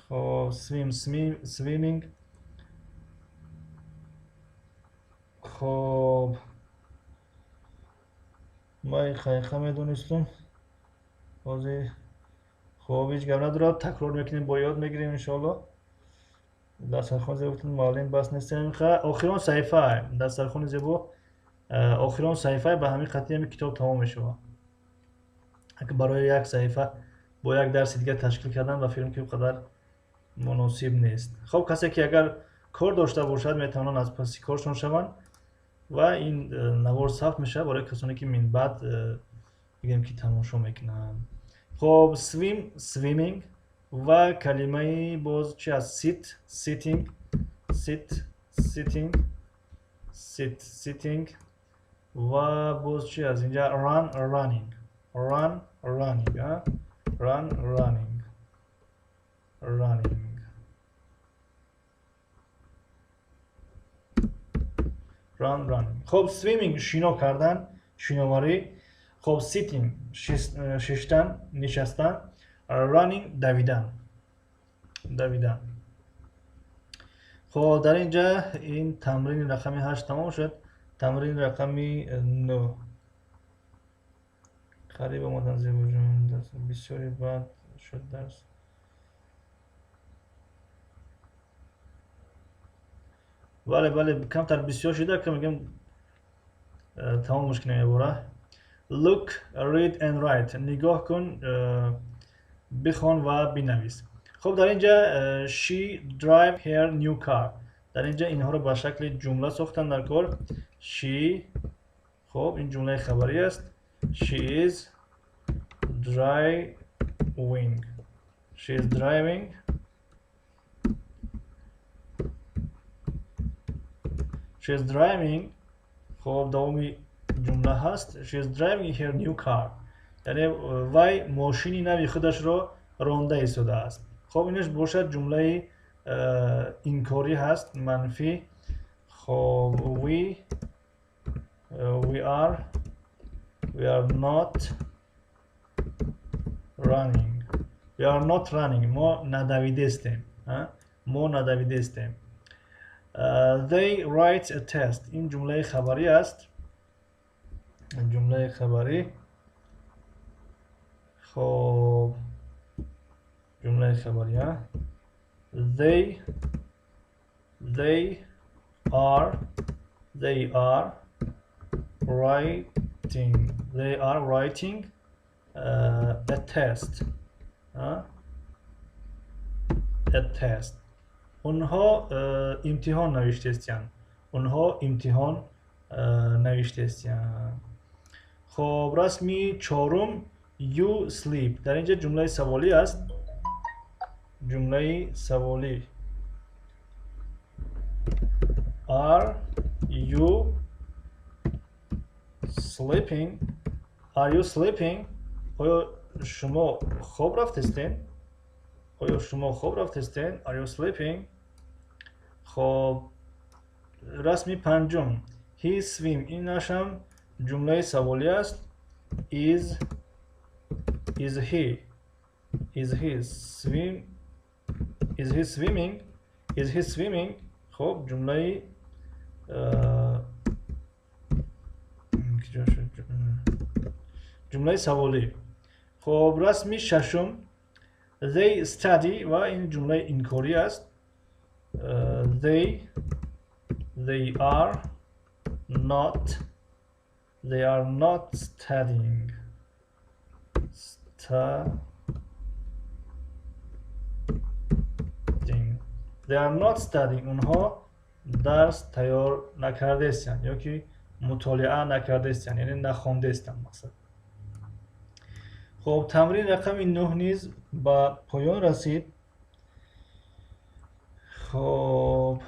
Хоб, swim, swimming. Хоб, ман хайха медонистум ҳозир. Хоб, ҳеҷ гап надорад, такрор мекунем, бо ёд мегирем иншоалло. Дастархони зебо гуфтем, муаллим, бас нестем. Охирон саҳифа дастархони зебо, охирон саҳифа, ба ҳамин қатъи ҳами китоб тамом мешавад. Барои як саҳифа бо як дарси дигар ташкил кардан ба филм ки он қадар муносиб нест. Хоб, касе ки агар кор дошта бошад, метавонанд аз паси коршон шаванд ва ин навор сабт мешавад барои касоне ки минбаъд бигем ки тамошо мекунанд. Хоб, swim, swimming. Ва калимаи боз чи аст? Sit, sitting, sit, sitting, sit, sitting. Ва боз чи аст инҷа? Run, running, run, running, run, running, running, run, running. Хоб, swimming шино кардан, шиноварӣ. Хоб, sitting шиштан, нишастан, running давидан, давидан. Хоб, дар ин ҷа ин тамрини рақами 8 тамом шуд. Тамрини рақами 9 қариб омадан. Зебоҷон, бисёре бад шуд дарс. Бале, бале, камтар бисёр шуда, ка мегӯям, тамомаш кунем ябора. Look, read and write. Нигоҳ кун, бихон ва бинавис. Хуб, дар ин ҷа she drive her new car. Дар ин ҷа инҳоро ба шакли ҷумла сохтан дар кор. She, хуб, ин ҷумлаи хабарӣ аст. She is driving, she is driving, she is driving. Хуб, давоми ҷумла ҳаст: she is driving her new car, яъне вай мошини нави худашро ронда истодааст. Хуб, инаш бошад ҷумлаи инкорӣ ҳаст, манфӣ. Хоб, we are not running, we are not running. Мо надавидестем, мо надавидестем. They write a test. Ин ҷумлаи хабарӣ аст, ҷумлаи хабарӣ. Хоб, ҷумлаи хабарӣ. They are writing, they are writing a test, a test. Онҳо имтиҳон навиштаистиянд, онҳо имтиҳон навиштаистиянд. Хоб, расми чорум: you sleep. Дар ин ҷа ҷумлаи саволӣ аст, ҷумлаи саволӣ. Are you sleeping? Are you sleeping? Оё шумо хоб рафтестен? Оё шумо хоб рафтестен? Are you sleeping? Хоб, расми панҷум: he swim. Инашам ҷумлаи саволӣ аст. Is he, is he swim, is he swimming, is he swimming? Хоб, ҷумлаи киҷо шуд? Ҷумлаи саволӣ. Хоб, расми шашум: they study. Ва ин ҷумлаи инкорӣ аст. They are not, they are not studying, studying. They are not studying. Онҳо дарс тайёр накардаистанд ё ки мутолиа накардаистанд, яъне нахондаистанд мақсад. Хуб, тамрин рақами 9 низ ба поён расид. Хуб,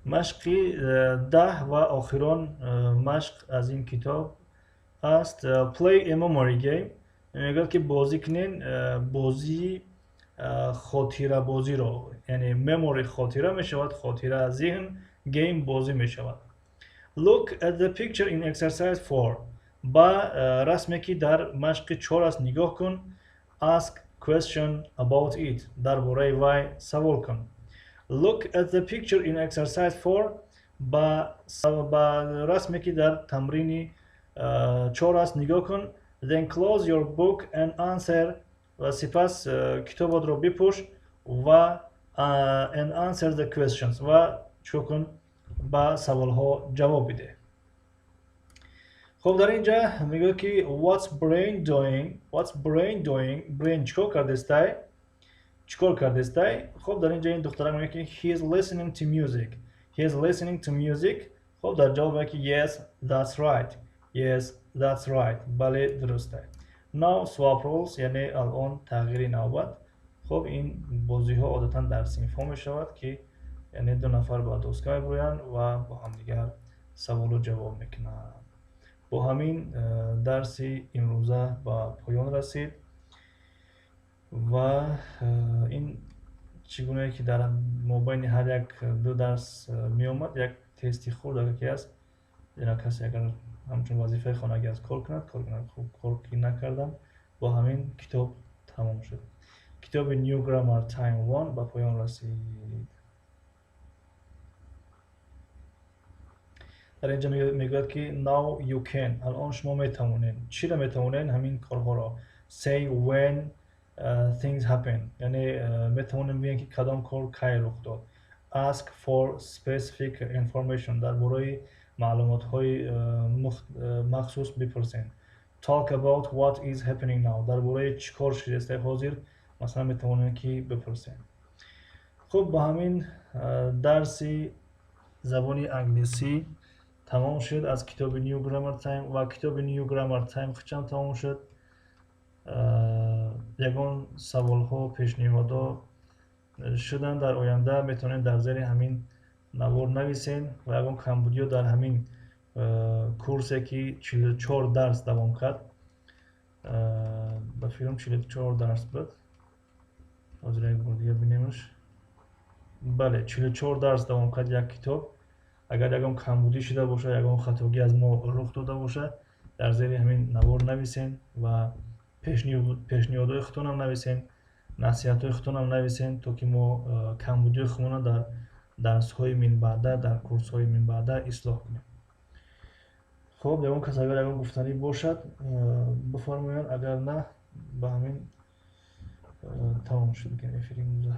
машқи 10 ва охирон машқ аз ин китоб аст. Play a memory game. Мегӯяд ки бозӣ кунен бозии хотирабозиро, яъне memory хотира мешавад, хотира зеҳн, game бозӣ мешавад. Look at the picture in exercise 4. Ба расме ки дар машқи 4 аст нигоҳ кун. Ask question about it. Дар бораи вай савол кун. Look at the picture in exercise 4. Ба расме ки дар тамрини 4 аст нигоҳ кун. Then close your book and answer. Ва сипас китобатро бипӯш ва and answer the questions. Ва чӣ кун? Ба саволҳо ҷавоб бидеҳ. Хуб, дар ин ҷа мегӯяд ки what's brain doing? What's brain doing? Brain чикор кардестай? Чикор кардестай? Хуб, дар ин ҷа ин духтарак мегӯяд ки he is listening to music. He is listening to music. Хуб, дар ҷавоб мегӯяд ки yes, that's right. Yes, that's right. Бале, дуруст аст. Now swap roles, яъне алон тағйири навбат. Хуб, ин бозиҳо одатан дар синфҳо мешавад ки яъне ду нафар ба доска мебурӯянд ва бо ҳамдигар саволу ҷавоб мекунанд. Бо ҳамин дарси имрӯза ба поён расид ва ин чӣ гунае ки дар мобайни ҳар як ду дарс меомад, як тести хурд агар ки аст, ина касе агар ҳамчун вазифаи хонагӣ аз кор кунад, кор кунад. Хуб, кор ки накардам, бо ҳамин китоб тамом шуд. Китоби New Grammar Time 1 ба поён расид. Дар инҷа мегӯяд ки now you can. Алон шумо метавонед. Чиро метавонед? Ҳамин корҳоро. Say when things happen. Яъне метавонем бигӯем ки кадом кор кай рух дод. Ask for specific information. Дар бораи маълумотҳои махсус бипурсед. Talk about what is happening now. Дар бораи чӣ кор шудааст ҳозир, масалан метавонем ки бипурсем. Хуб, ба ҳамин дарси забони англисӣ тамом шуд аз китоби New Grammar Time ва китоби New Grammar Time хучам тамом шуд. Ягон саволҳо, пешниҳодҳо шуданд дар оянда метавонед дар зери ҳамин навор нависед ва ягон камбудиё дар ҳамин курсе ки 44 дарс давом кард, ба филм 44 дарс буд. Ҳозир як бор дига бинемаш. Бале, 44 дарс давом кард як китоб. Агар ягон камбудӣ шуда бошад, ягон хатогӣ аз мо рух дода бошад, дар зери ҳамин навор нависен ва пешниҳодҳои худтонам нависен, насиҳатҳои худтонам нависен, то ки мо камбудиҳои худмонро дар дарсҳои минбаъда, дар курсҳои минбаъда ислоҳ кунем. Хуб, ягон кас агар ягон гуфтанӣ бошад, бифармоянд, агар на, ба ҳамин тамом шуд эфири имрӯза.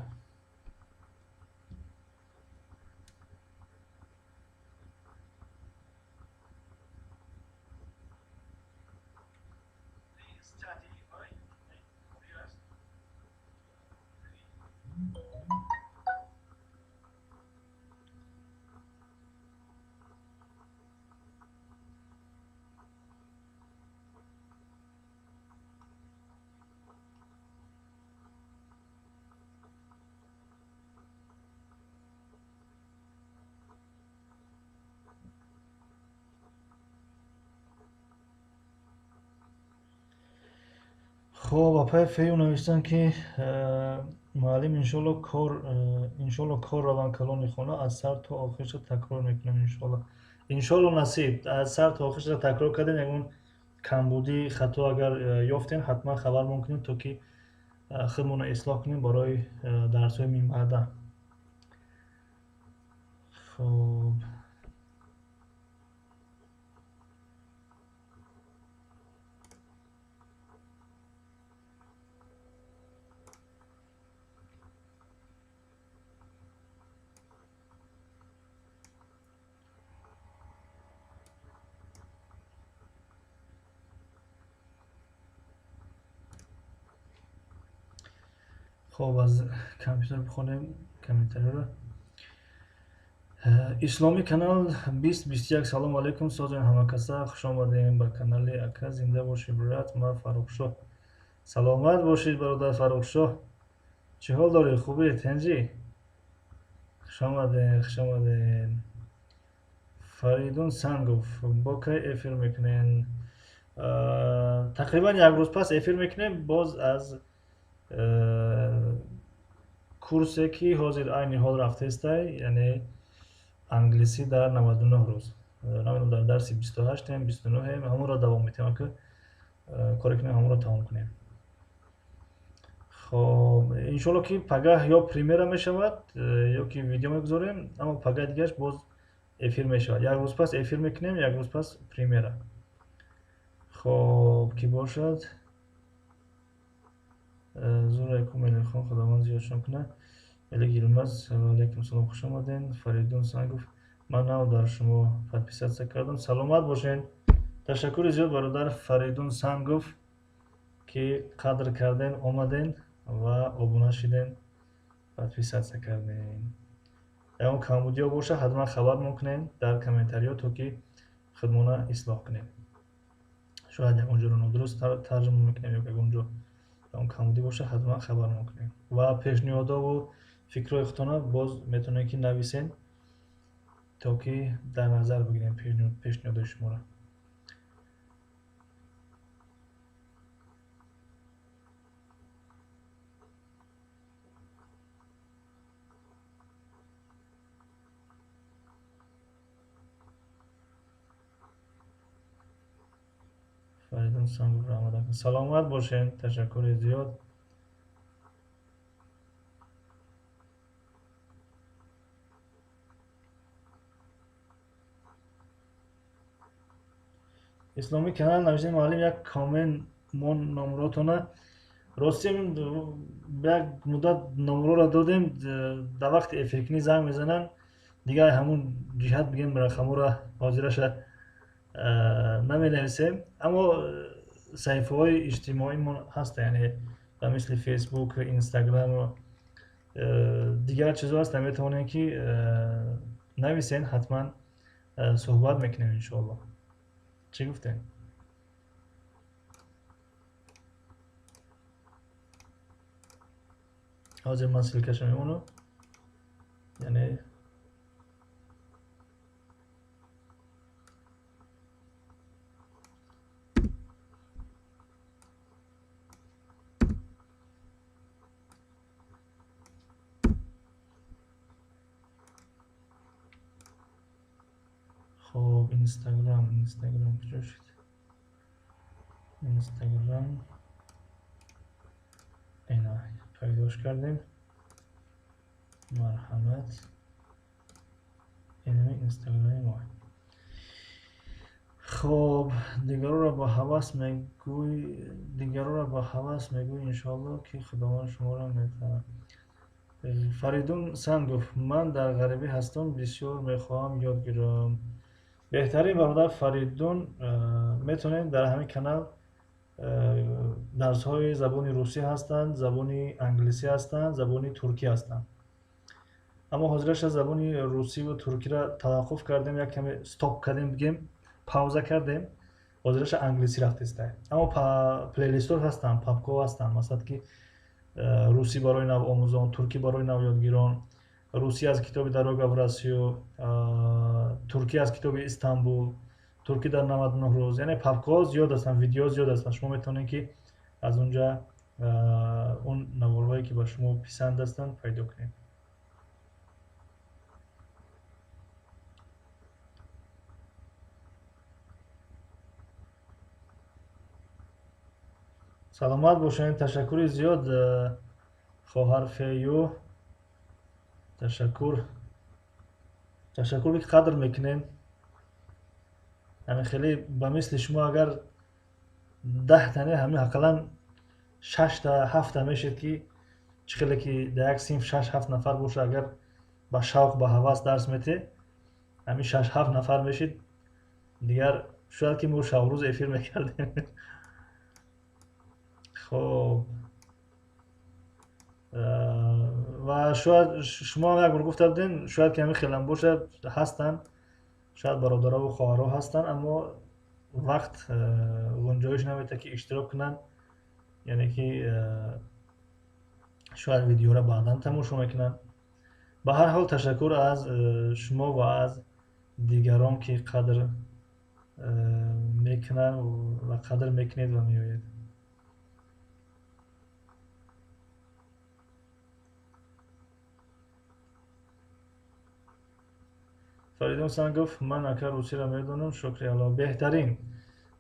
Хуб, апаи Фею навиштанд ки муаллим иншолло кор раванд калони хона, аз сар то охирша такрор мекунем иншолло. Иншолло насиб, аз сар то охирша такрор кардем, ягон камбудӣ, хато агар ёфтем, ҳатман хабармон кунем, то ки худмонро ислоҳ кунем барои дарсҳои минбаъда. Хуб, Хоб, аз компютер бихонем комментариёро. Исломӣ канал 2021. Салому алайкум, созен ҳамакаса, хуш омадем ба канали ака. Зинда бошед, брат. Ман Фаррухшоҳ. Саломат бошед, бародар Фаррухшоҳ. Чӣ ҳол доред? Хубед? Тинҷӣ? Хуш омадем, хуш омадем. Фаридун Сангов, бо кай эфир мекунем? Тақрибан як рӯз пас эфир мекунем, боз аз курсе ки ҳозир айни ҳол рафтаистай, яъне англисӣ дар 99 рӯз. Намедонам, дар дарси 28-ем, 29-ем, ҳамонро давом метиҳем, ки коре кунем, ҳамонро тамом кунем. Хоб, иншоалло ки пагаҳ ё премьера мешавад, ё ки видео мегузорем, аммо пагаҳ дигараш боз эфир мешавад. Як рӯз пас эфир мекунем, як рӯз пас премьера. Хоб, ки бошад. Зурайкум Мелихон, Худованд зиёдшон кунад. Мелик Йилмаз, алайкум салом, хуш омаден. Фаридун Сангов, ман нав дар шумо подписаться кардам. Саломат бошед. Ташаккури зиёд, бародар Фаридун Сангов, ки қадр карден, омаден ва обуна шиден, подписаться карден. Ягон камбудиё боша, ҳатман хабар мекунем дар комментариё, то ки худмона ислоҳ кунем. Шояд ягон ҷоро нодуруст тарҷума мекунем ё ягон ҷо ягон камбудӣ боша, ҳатман хабар мекунем. Ва пешниҳодову фикрҳои худтона боз метавонед ки нависен, то ки дар назар бигирем пешниҳодои шуморо. Фаридун Сангов, раҳмат. Саломат бошед, ташаккури зиёд. Исломӣ канал навиштем, муаллим, як коммент мо номротона. Рости як муддат номроро додем, дар вақти эфиркунӣ занг мезананд, дигар ҳамун ҷиҳат бигем рақамҳоро ҳозираша наменависем, аммо саҳифаҳои иҷтимоимон ҳаста, яъне ба мисли Фейсбук, Инстаграму дигар чизҳо ҳаста, метавонем ки нависен, ҳатман суҳбат мекунем иншоалло. Чӣ гуфтем? Ҳозир ман ссылкаша мемонам, яъне хоб, Инстаграм куҷо шуд? Инстаграм ина пайдош кардем. Марҳамат, инами Инстаграми мо. Хоб, дигароро ба ҳавас мегӯй, дигароро ба ҳавас мегӯй, иншоалло ки Худованд шуморо метавонад. Фаридун Сангов, ман дар ғарибӣ ҳастам, бисёр мехоҳам ёд гирам. Беҳтарин, бародар Фаридун, метавонед дар ҳамин канал дарсҳои забони русӣ ҳастанд, забони англисӣ ҳастанд, забони туркӣ ҳастанд. Аммо ҳозираша забони русиву туркиро таваққуф кардем, як каме стоп кардем, бигем, пауза кардем. Ҳозираша англисӣ рафтеста. Аммо плейлистҳо ҳастанд, папкаҳо ҳастанд, масалан ки русӣ барои навомӯзон, туркӣ барои навёдгирон, русӣ аз китоби Дорога в Россию, туркӣ аз китоби Истанбул, туркӣ дар 99 рӯз. Яъне папкаҳо зиёд ҳастанд, видеоҳо зиёд ҳастанд. Шумо метавонед ки аз онҷа он наворҳое ки ба шумо писанд ҳастанд пайдо кунед. Саломат бошед, ташаккури зиёд, хоҳар Фею. Ташаккур. Ташаккур ки қадр мекунед. Яъне хеле ба мисли шумо агар 10 тане, ҳамин ақаллан 6 та, 7 та мешед, ки чӣ хеле ки дар як синф 6-7 нафар боша, агар ба шавқ, ба ҳавас дарс метед, ҳамин 6-7 нафар мешид, дигар шояд ки мо шабрӯз эфир мекардем. Хоб. Ва шояд шумо ҳам як бор гуфта будем, шояд ки ҳамин хелам бошад, ҳастанд, шояд бародарову хоҳарҳо ҳастанд, аммо вақт гунҷоиш наметавад ки иштирок кунанд, яъне ки шояд видеоро баъдан тамошо мекунанд. Ба ҳар ҳол ташаккур аз шумо ва аз дигарон ки қадр мекунанд ва қадр мекунед ва меоед. Фаридун Сангов, ман ака русиро медонам, шукри Аллоҳ. Беҳтарин.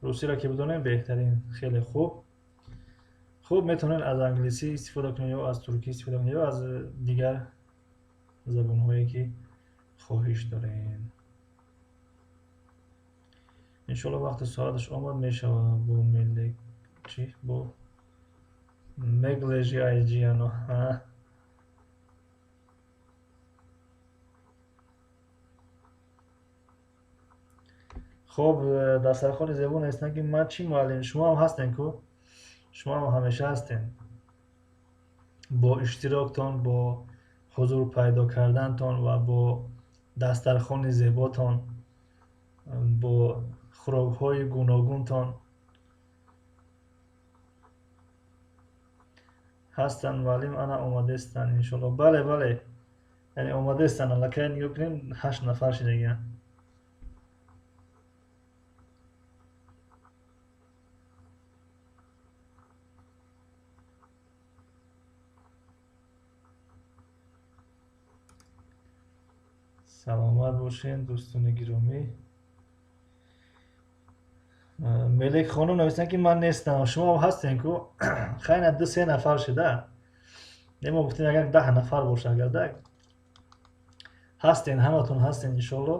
Русиро ки бидонем беҳтарин, хеле хуб. Хуб, метавонед аз англисӣ истифода кунед ё аз туркӣ истифода кунед ё аз дигар забонҳое ки хоҳиш доред. Иншоалло вақти соаташ омад мешавад бо мелек чӣ бо меглежи айҷиано. Хоб, дастархони зебо нестанд ки ман чӣ муаллим, шумо ҳам ҳастен ку? Шумо ҳам ҳамеша ҳастен. Бо иштироктон, бо ҳузур пайдо кардантон ва бо дастархони зеботон, бо хӯрокҳои гуногунтон ҳастанд. Муаллим ана омадестанд иншоалло. Бале, бале, яъне омадестанд, аллакай нигоҳ кунем, 8 нафар шидагианд. Саломат бошед дӯстони гиромӣ. Мелек хонум нависанд ки ман нестам, шумо ҳам ҳастен ку? Хайна 2-3 нафар шида. Не, мо гуфтем агар 10 нафар боша, агар да ҳастен, ҳаматон ҳастен иншоалло.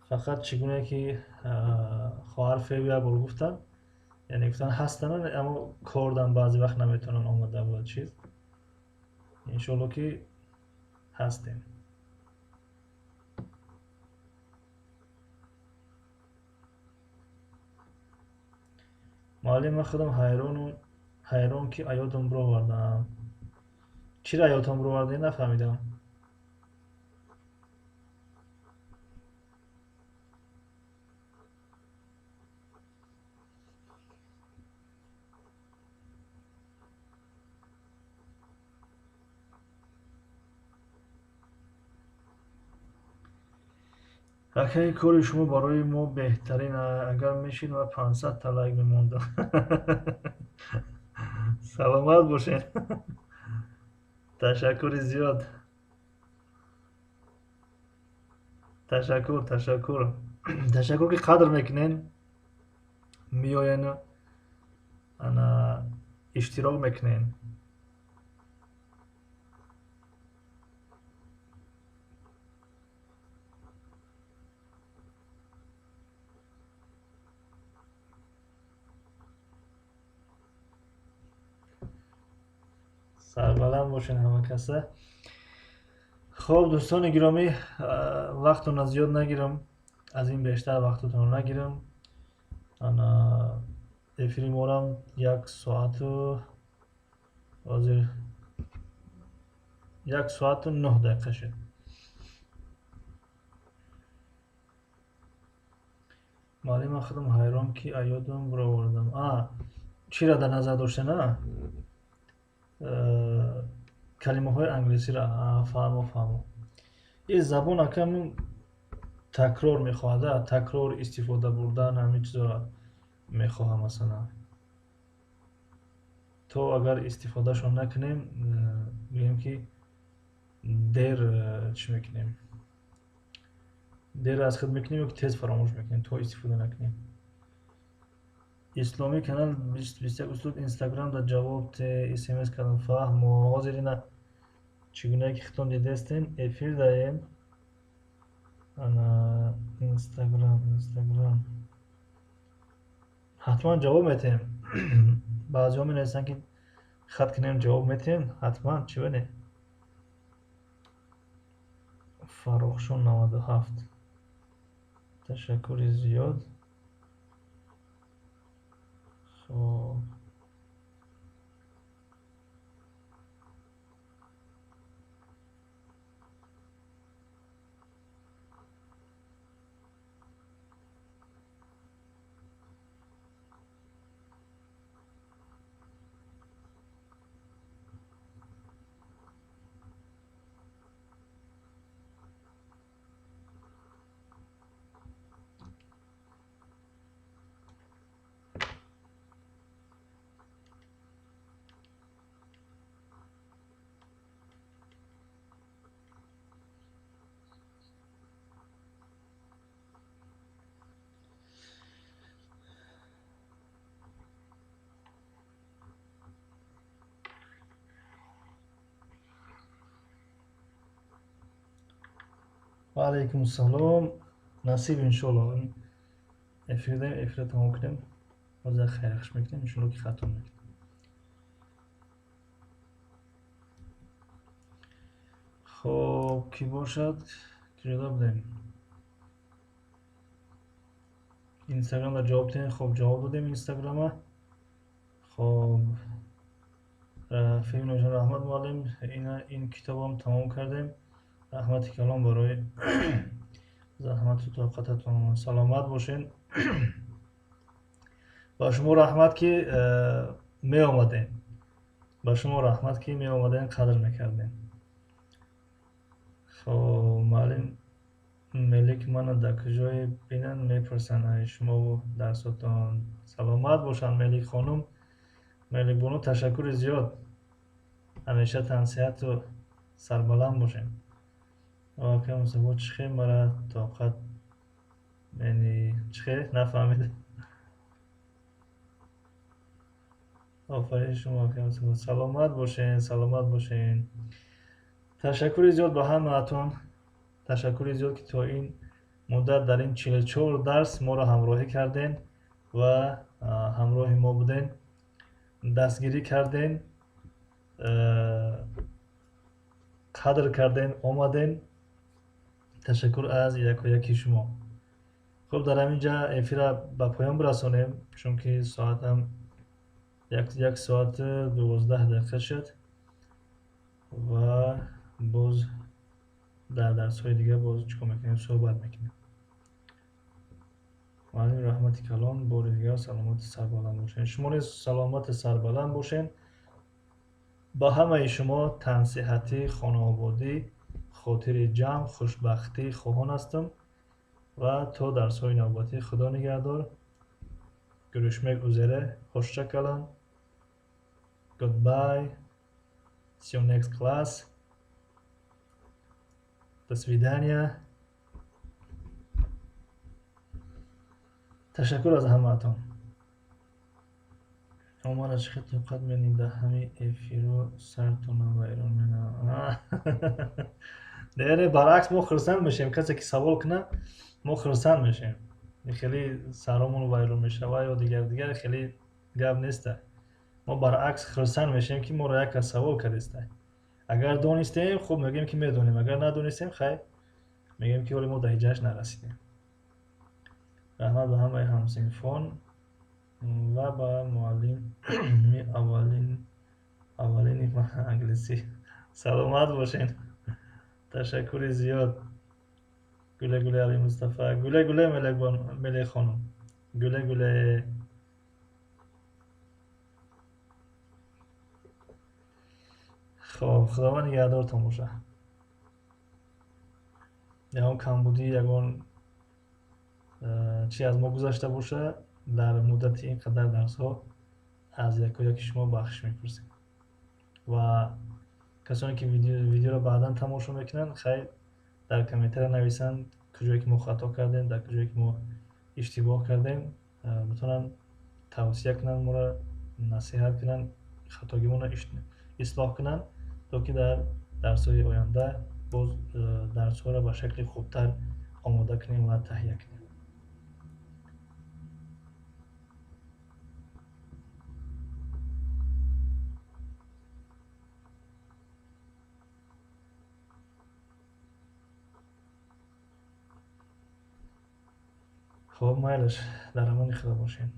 Фақат чӣ гуна ки хоҳар Феви як бор гуфтанд, яъне гуфтанд ҳастанд, аммо кордан баъзе вақт наметавонанд омада ва чиз. Иншоалло ки ҳастем. Муаллим, ман худам ҳайрон ки аёдам бировардам. Чиро аёдам бировардем нафаҳмидам. Акаи кори шумо барои мо беҳтарин, агар мешид ман 500 та лайк мемондам. Саломат бошед. Ташаккури зиёд. Ташаккур, ташаккур. Ташаккур ки қадр мекунед, меоен, ана иштирок мекунед. Сарбаланд бошед ҳама каса. Хоб дӯстони гиромӣ, вақтонро зиёд нагирам, аз ин бештар вақтатонро нагирам. Ана эфири морам 1 соату ҳозир 1 соату 9 дақиқа шуд. Муаллим, ман худам ҳайрон ки аёдам бировардам. Чиро дар назар доштед, а? Калимаҳои англисиро. Фаҳмо, фаҳмо. Ин забон акам такрор мехоҳад, такрор истифода бурдан ҳамин чизоро мехоҳам масалан. То агар истифодашон накунем, гӯем ки дер чӣ мекунем? Дер аз худ мекунем ё ки тез фаромӯш мекунем, то истифода накунем. Исломӣ канал 21 услуб Инстаграм дар ҷавоб те СМС кардам. Фаҳмо, ҳозир ина чӣ гуна ки хитон дидестен, эфир даем. Ана Инстаграм, Инстаграм. Ҳатман ҷавоб метем. Баъзеҳо менависанд ки хат кунем ҷавоб метем, ҳатман чӣ бане? Фаррухшон 97. Ташаккури зиёд. Хоб. Ва алайкум салом. Насиб, иншоалло. Эфир дем, эфира тамом кунем. Ҳозир хайрхуш мекунем, иншоалло, ки хатм мекунем. Хоб, кӣ бошад? Куҷода будем? Инстаграмда ҷавоб дидем. Хоб, ҷавоб додем инстаграма. Хоб, Феҳмина ҷон, раҳмат, муаллим. Ин китобам тамом кардем. Раҳмати калом барои заҳмату тоқататон. Саломат бошен. Ба шумо раҳмат, ки меомадем. Ба шумо раҳмат, ки меомадем, қадр мекардем. Хоб, муаллим Мелик, мана дар куҷое бинанд, мепурсанд ай шумову дарсотон. Саломат бошанд, Мелик хонум. Меликбону, ташаккури зиёд. Ҳамеша тансиҳату сарбаланд бошем. Ака Мустафо, чӣ хел мара тоқат яъне чӣ хел нафаҳмидам. Офарин шумо, ака Мустафо. Саломат бошен, саломат бошен. Ташаккури зиёд ба ҳамаатон. Ташаккури зиёд, ки то ин муддат дар ин 44 дарс моро ҳамроҳӣ кардем ва ҳамроҳи мо будем, дастгирӣ кардем, қадр кардем, омадем. Ташаккур аз якояки шумо. Хуб, дар ҳамин ҷа эфира ба поён бирасонем, чунки соатам 1 соату 12 дақиқа шуд ва боз дар дарсҳои дигар боз чӣ кор мекунем, суҳбат мекунем. Муаллим, раҳмати калон, бори дигар саломату сарбаланд бошед. Шумо низ саломату сарбаланд бошед. Ба ҳамаи шумо тансиҳатӣ, хонаободӣ, хотири ҷамъ, хушбахтӣ хоҳон ҳастам ва то дарсҳои навбатӣ Худо нигаҳдор. Görüşmek üzere. Hoşça kalın. Goodbye. See you next class. До свидания. Ташаккур аз ҳамаатон. Омара чӣ хел тоқат менӣ дар ҳамин эфиро сартона вайрон менам. Не, баръакс, мо хурсанд мешавем. Касе ки савол кунад, мо хурсанд мешавем. Хеле саромон вайрон мешава ё дигар дигар хеле гап неста. Мо баръакс хурсанд мешавем, ки моро як кас савол кардеста. Агар донистем, хуб, мегӯем, ки медонем. Агар надонистем, хайр, мегӯем, ки ҳоле мо дар ҳиҷааш нарасидем. Раҳмат ба ҳамаи ҳамсинфон ва ба муаллими аввалини англисӣ. Саломат бошед. Ташаккури зиёд. Güle güle, Али Мустафа. Güle güle, Мелек хонум. Güle güle. Хоб, Худованд нигаҳдортон бошад. Ягон камбудӣ, ягон чи аз мо гузашта бошад дар муддати ин қадар дарсҳо, аз якояки шумо бахшиш мепурсем. Ва касоне ки видеоро баъдан тамошо мекунанд, хайр, дар комментария нависанд, куҷое ки мо хато кардем, дар куҷое ки мо иштибоҳ кардем, метавонанд тавсия кунанд, моро насиҳат кунанд, хатогимонро ислоҳ кунанд, то ки дар дарсҳои оянда боз дарсҳоро ба шакли хубтар омода кунем ва таҳия кунем. Хоб, майлаш, дар амони Худо бошед.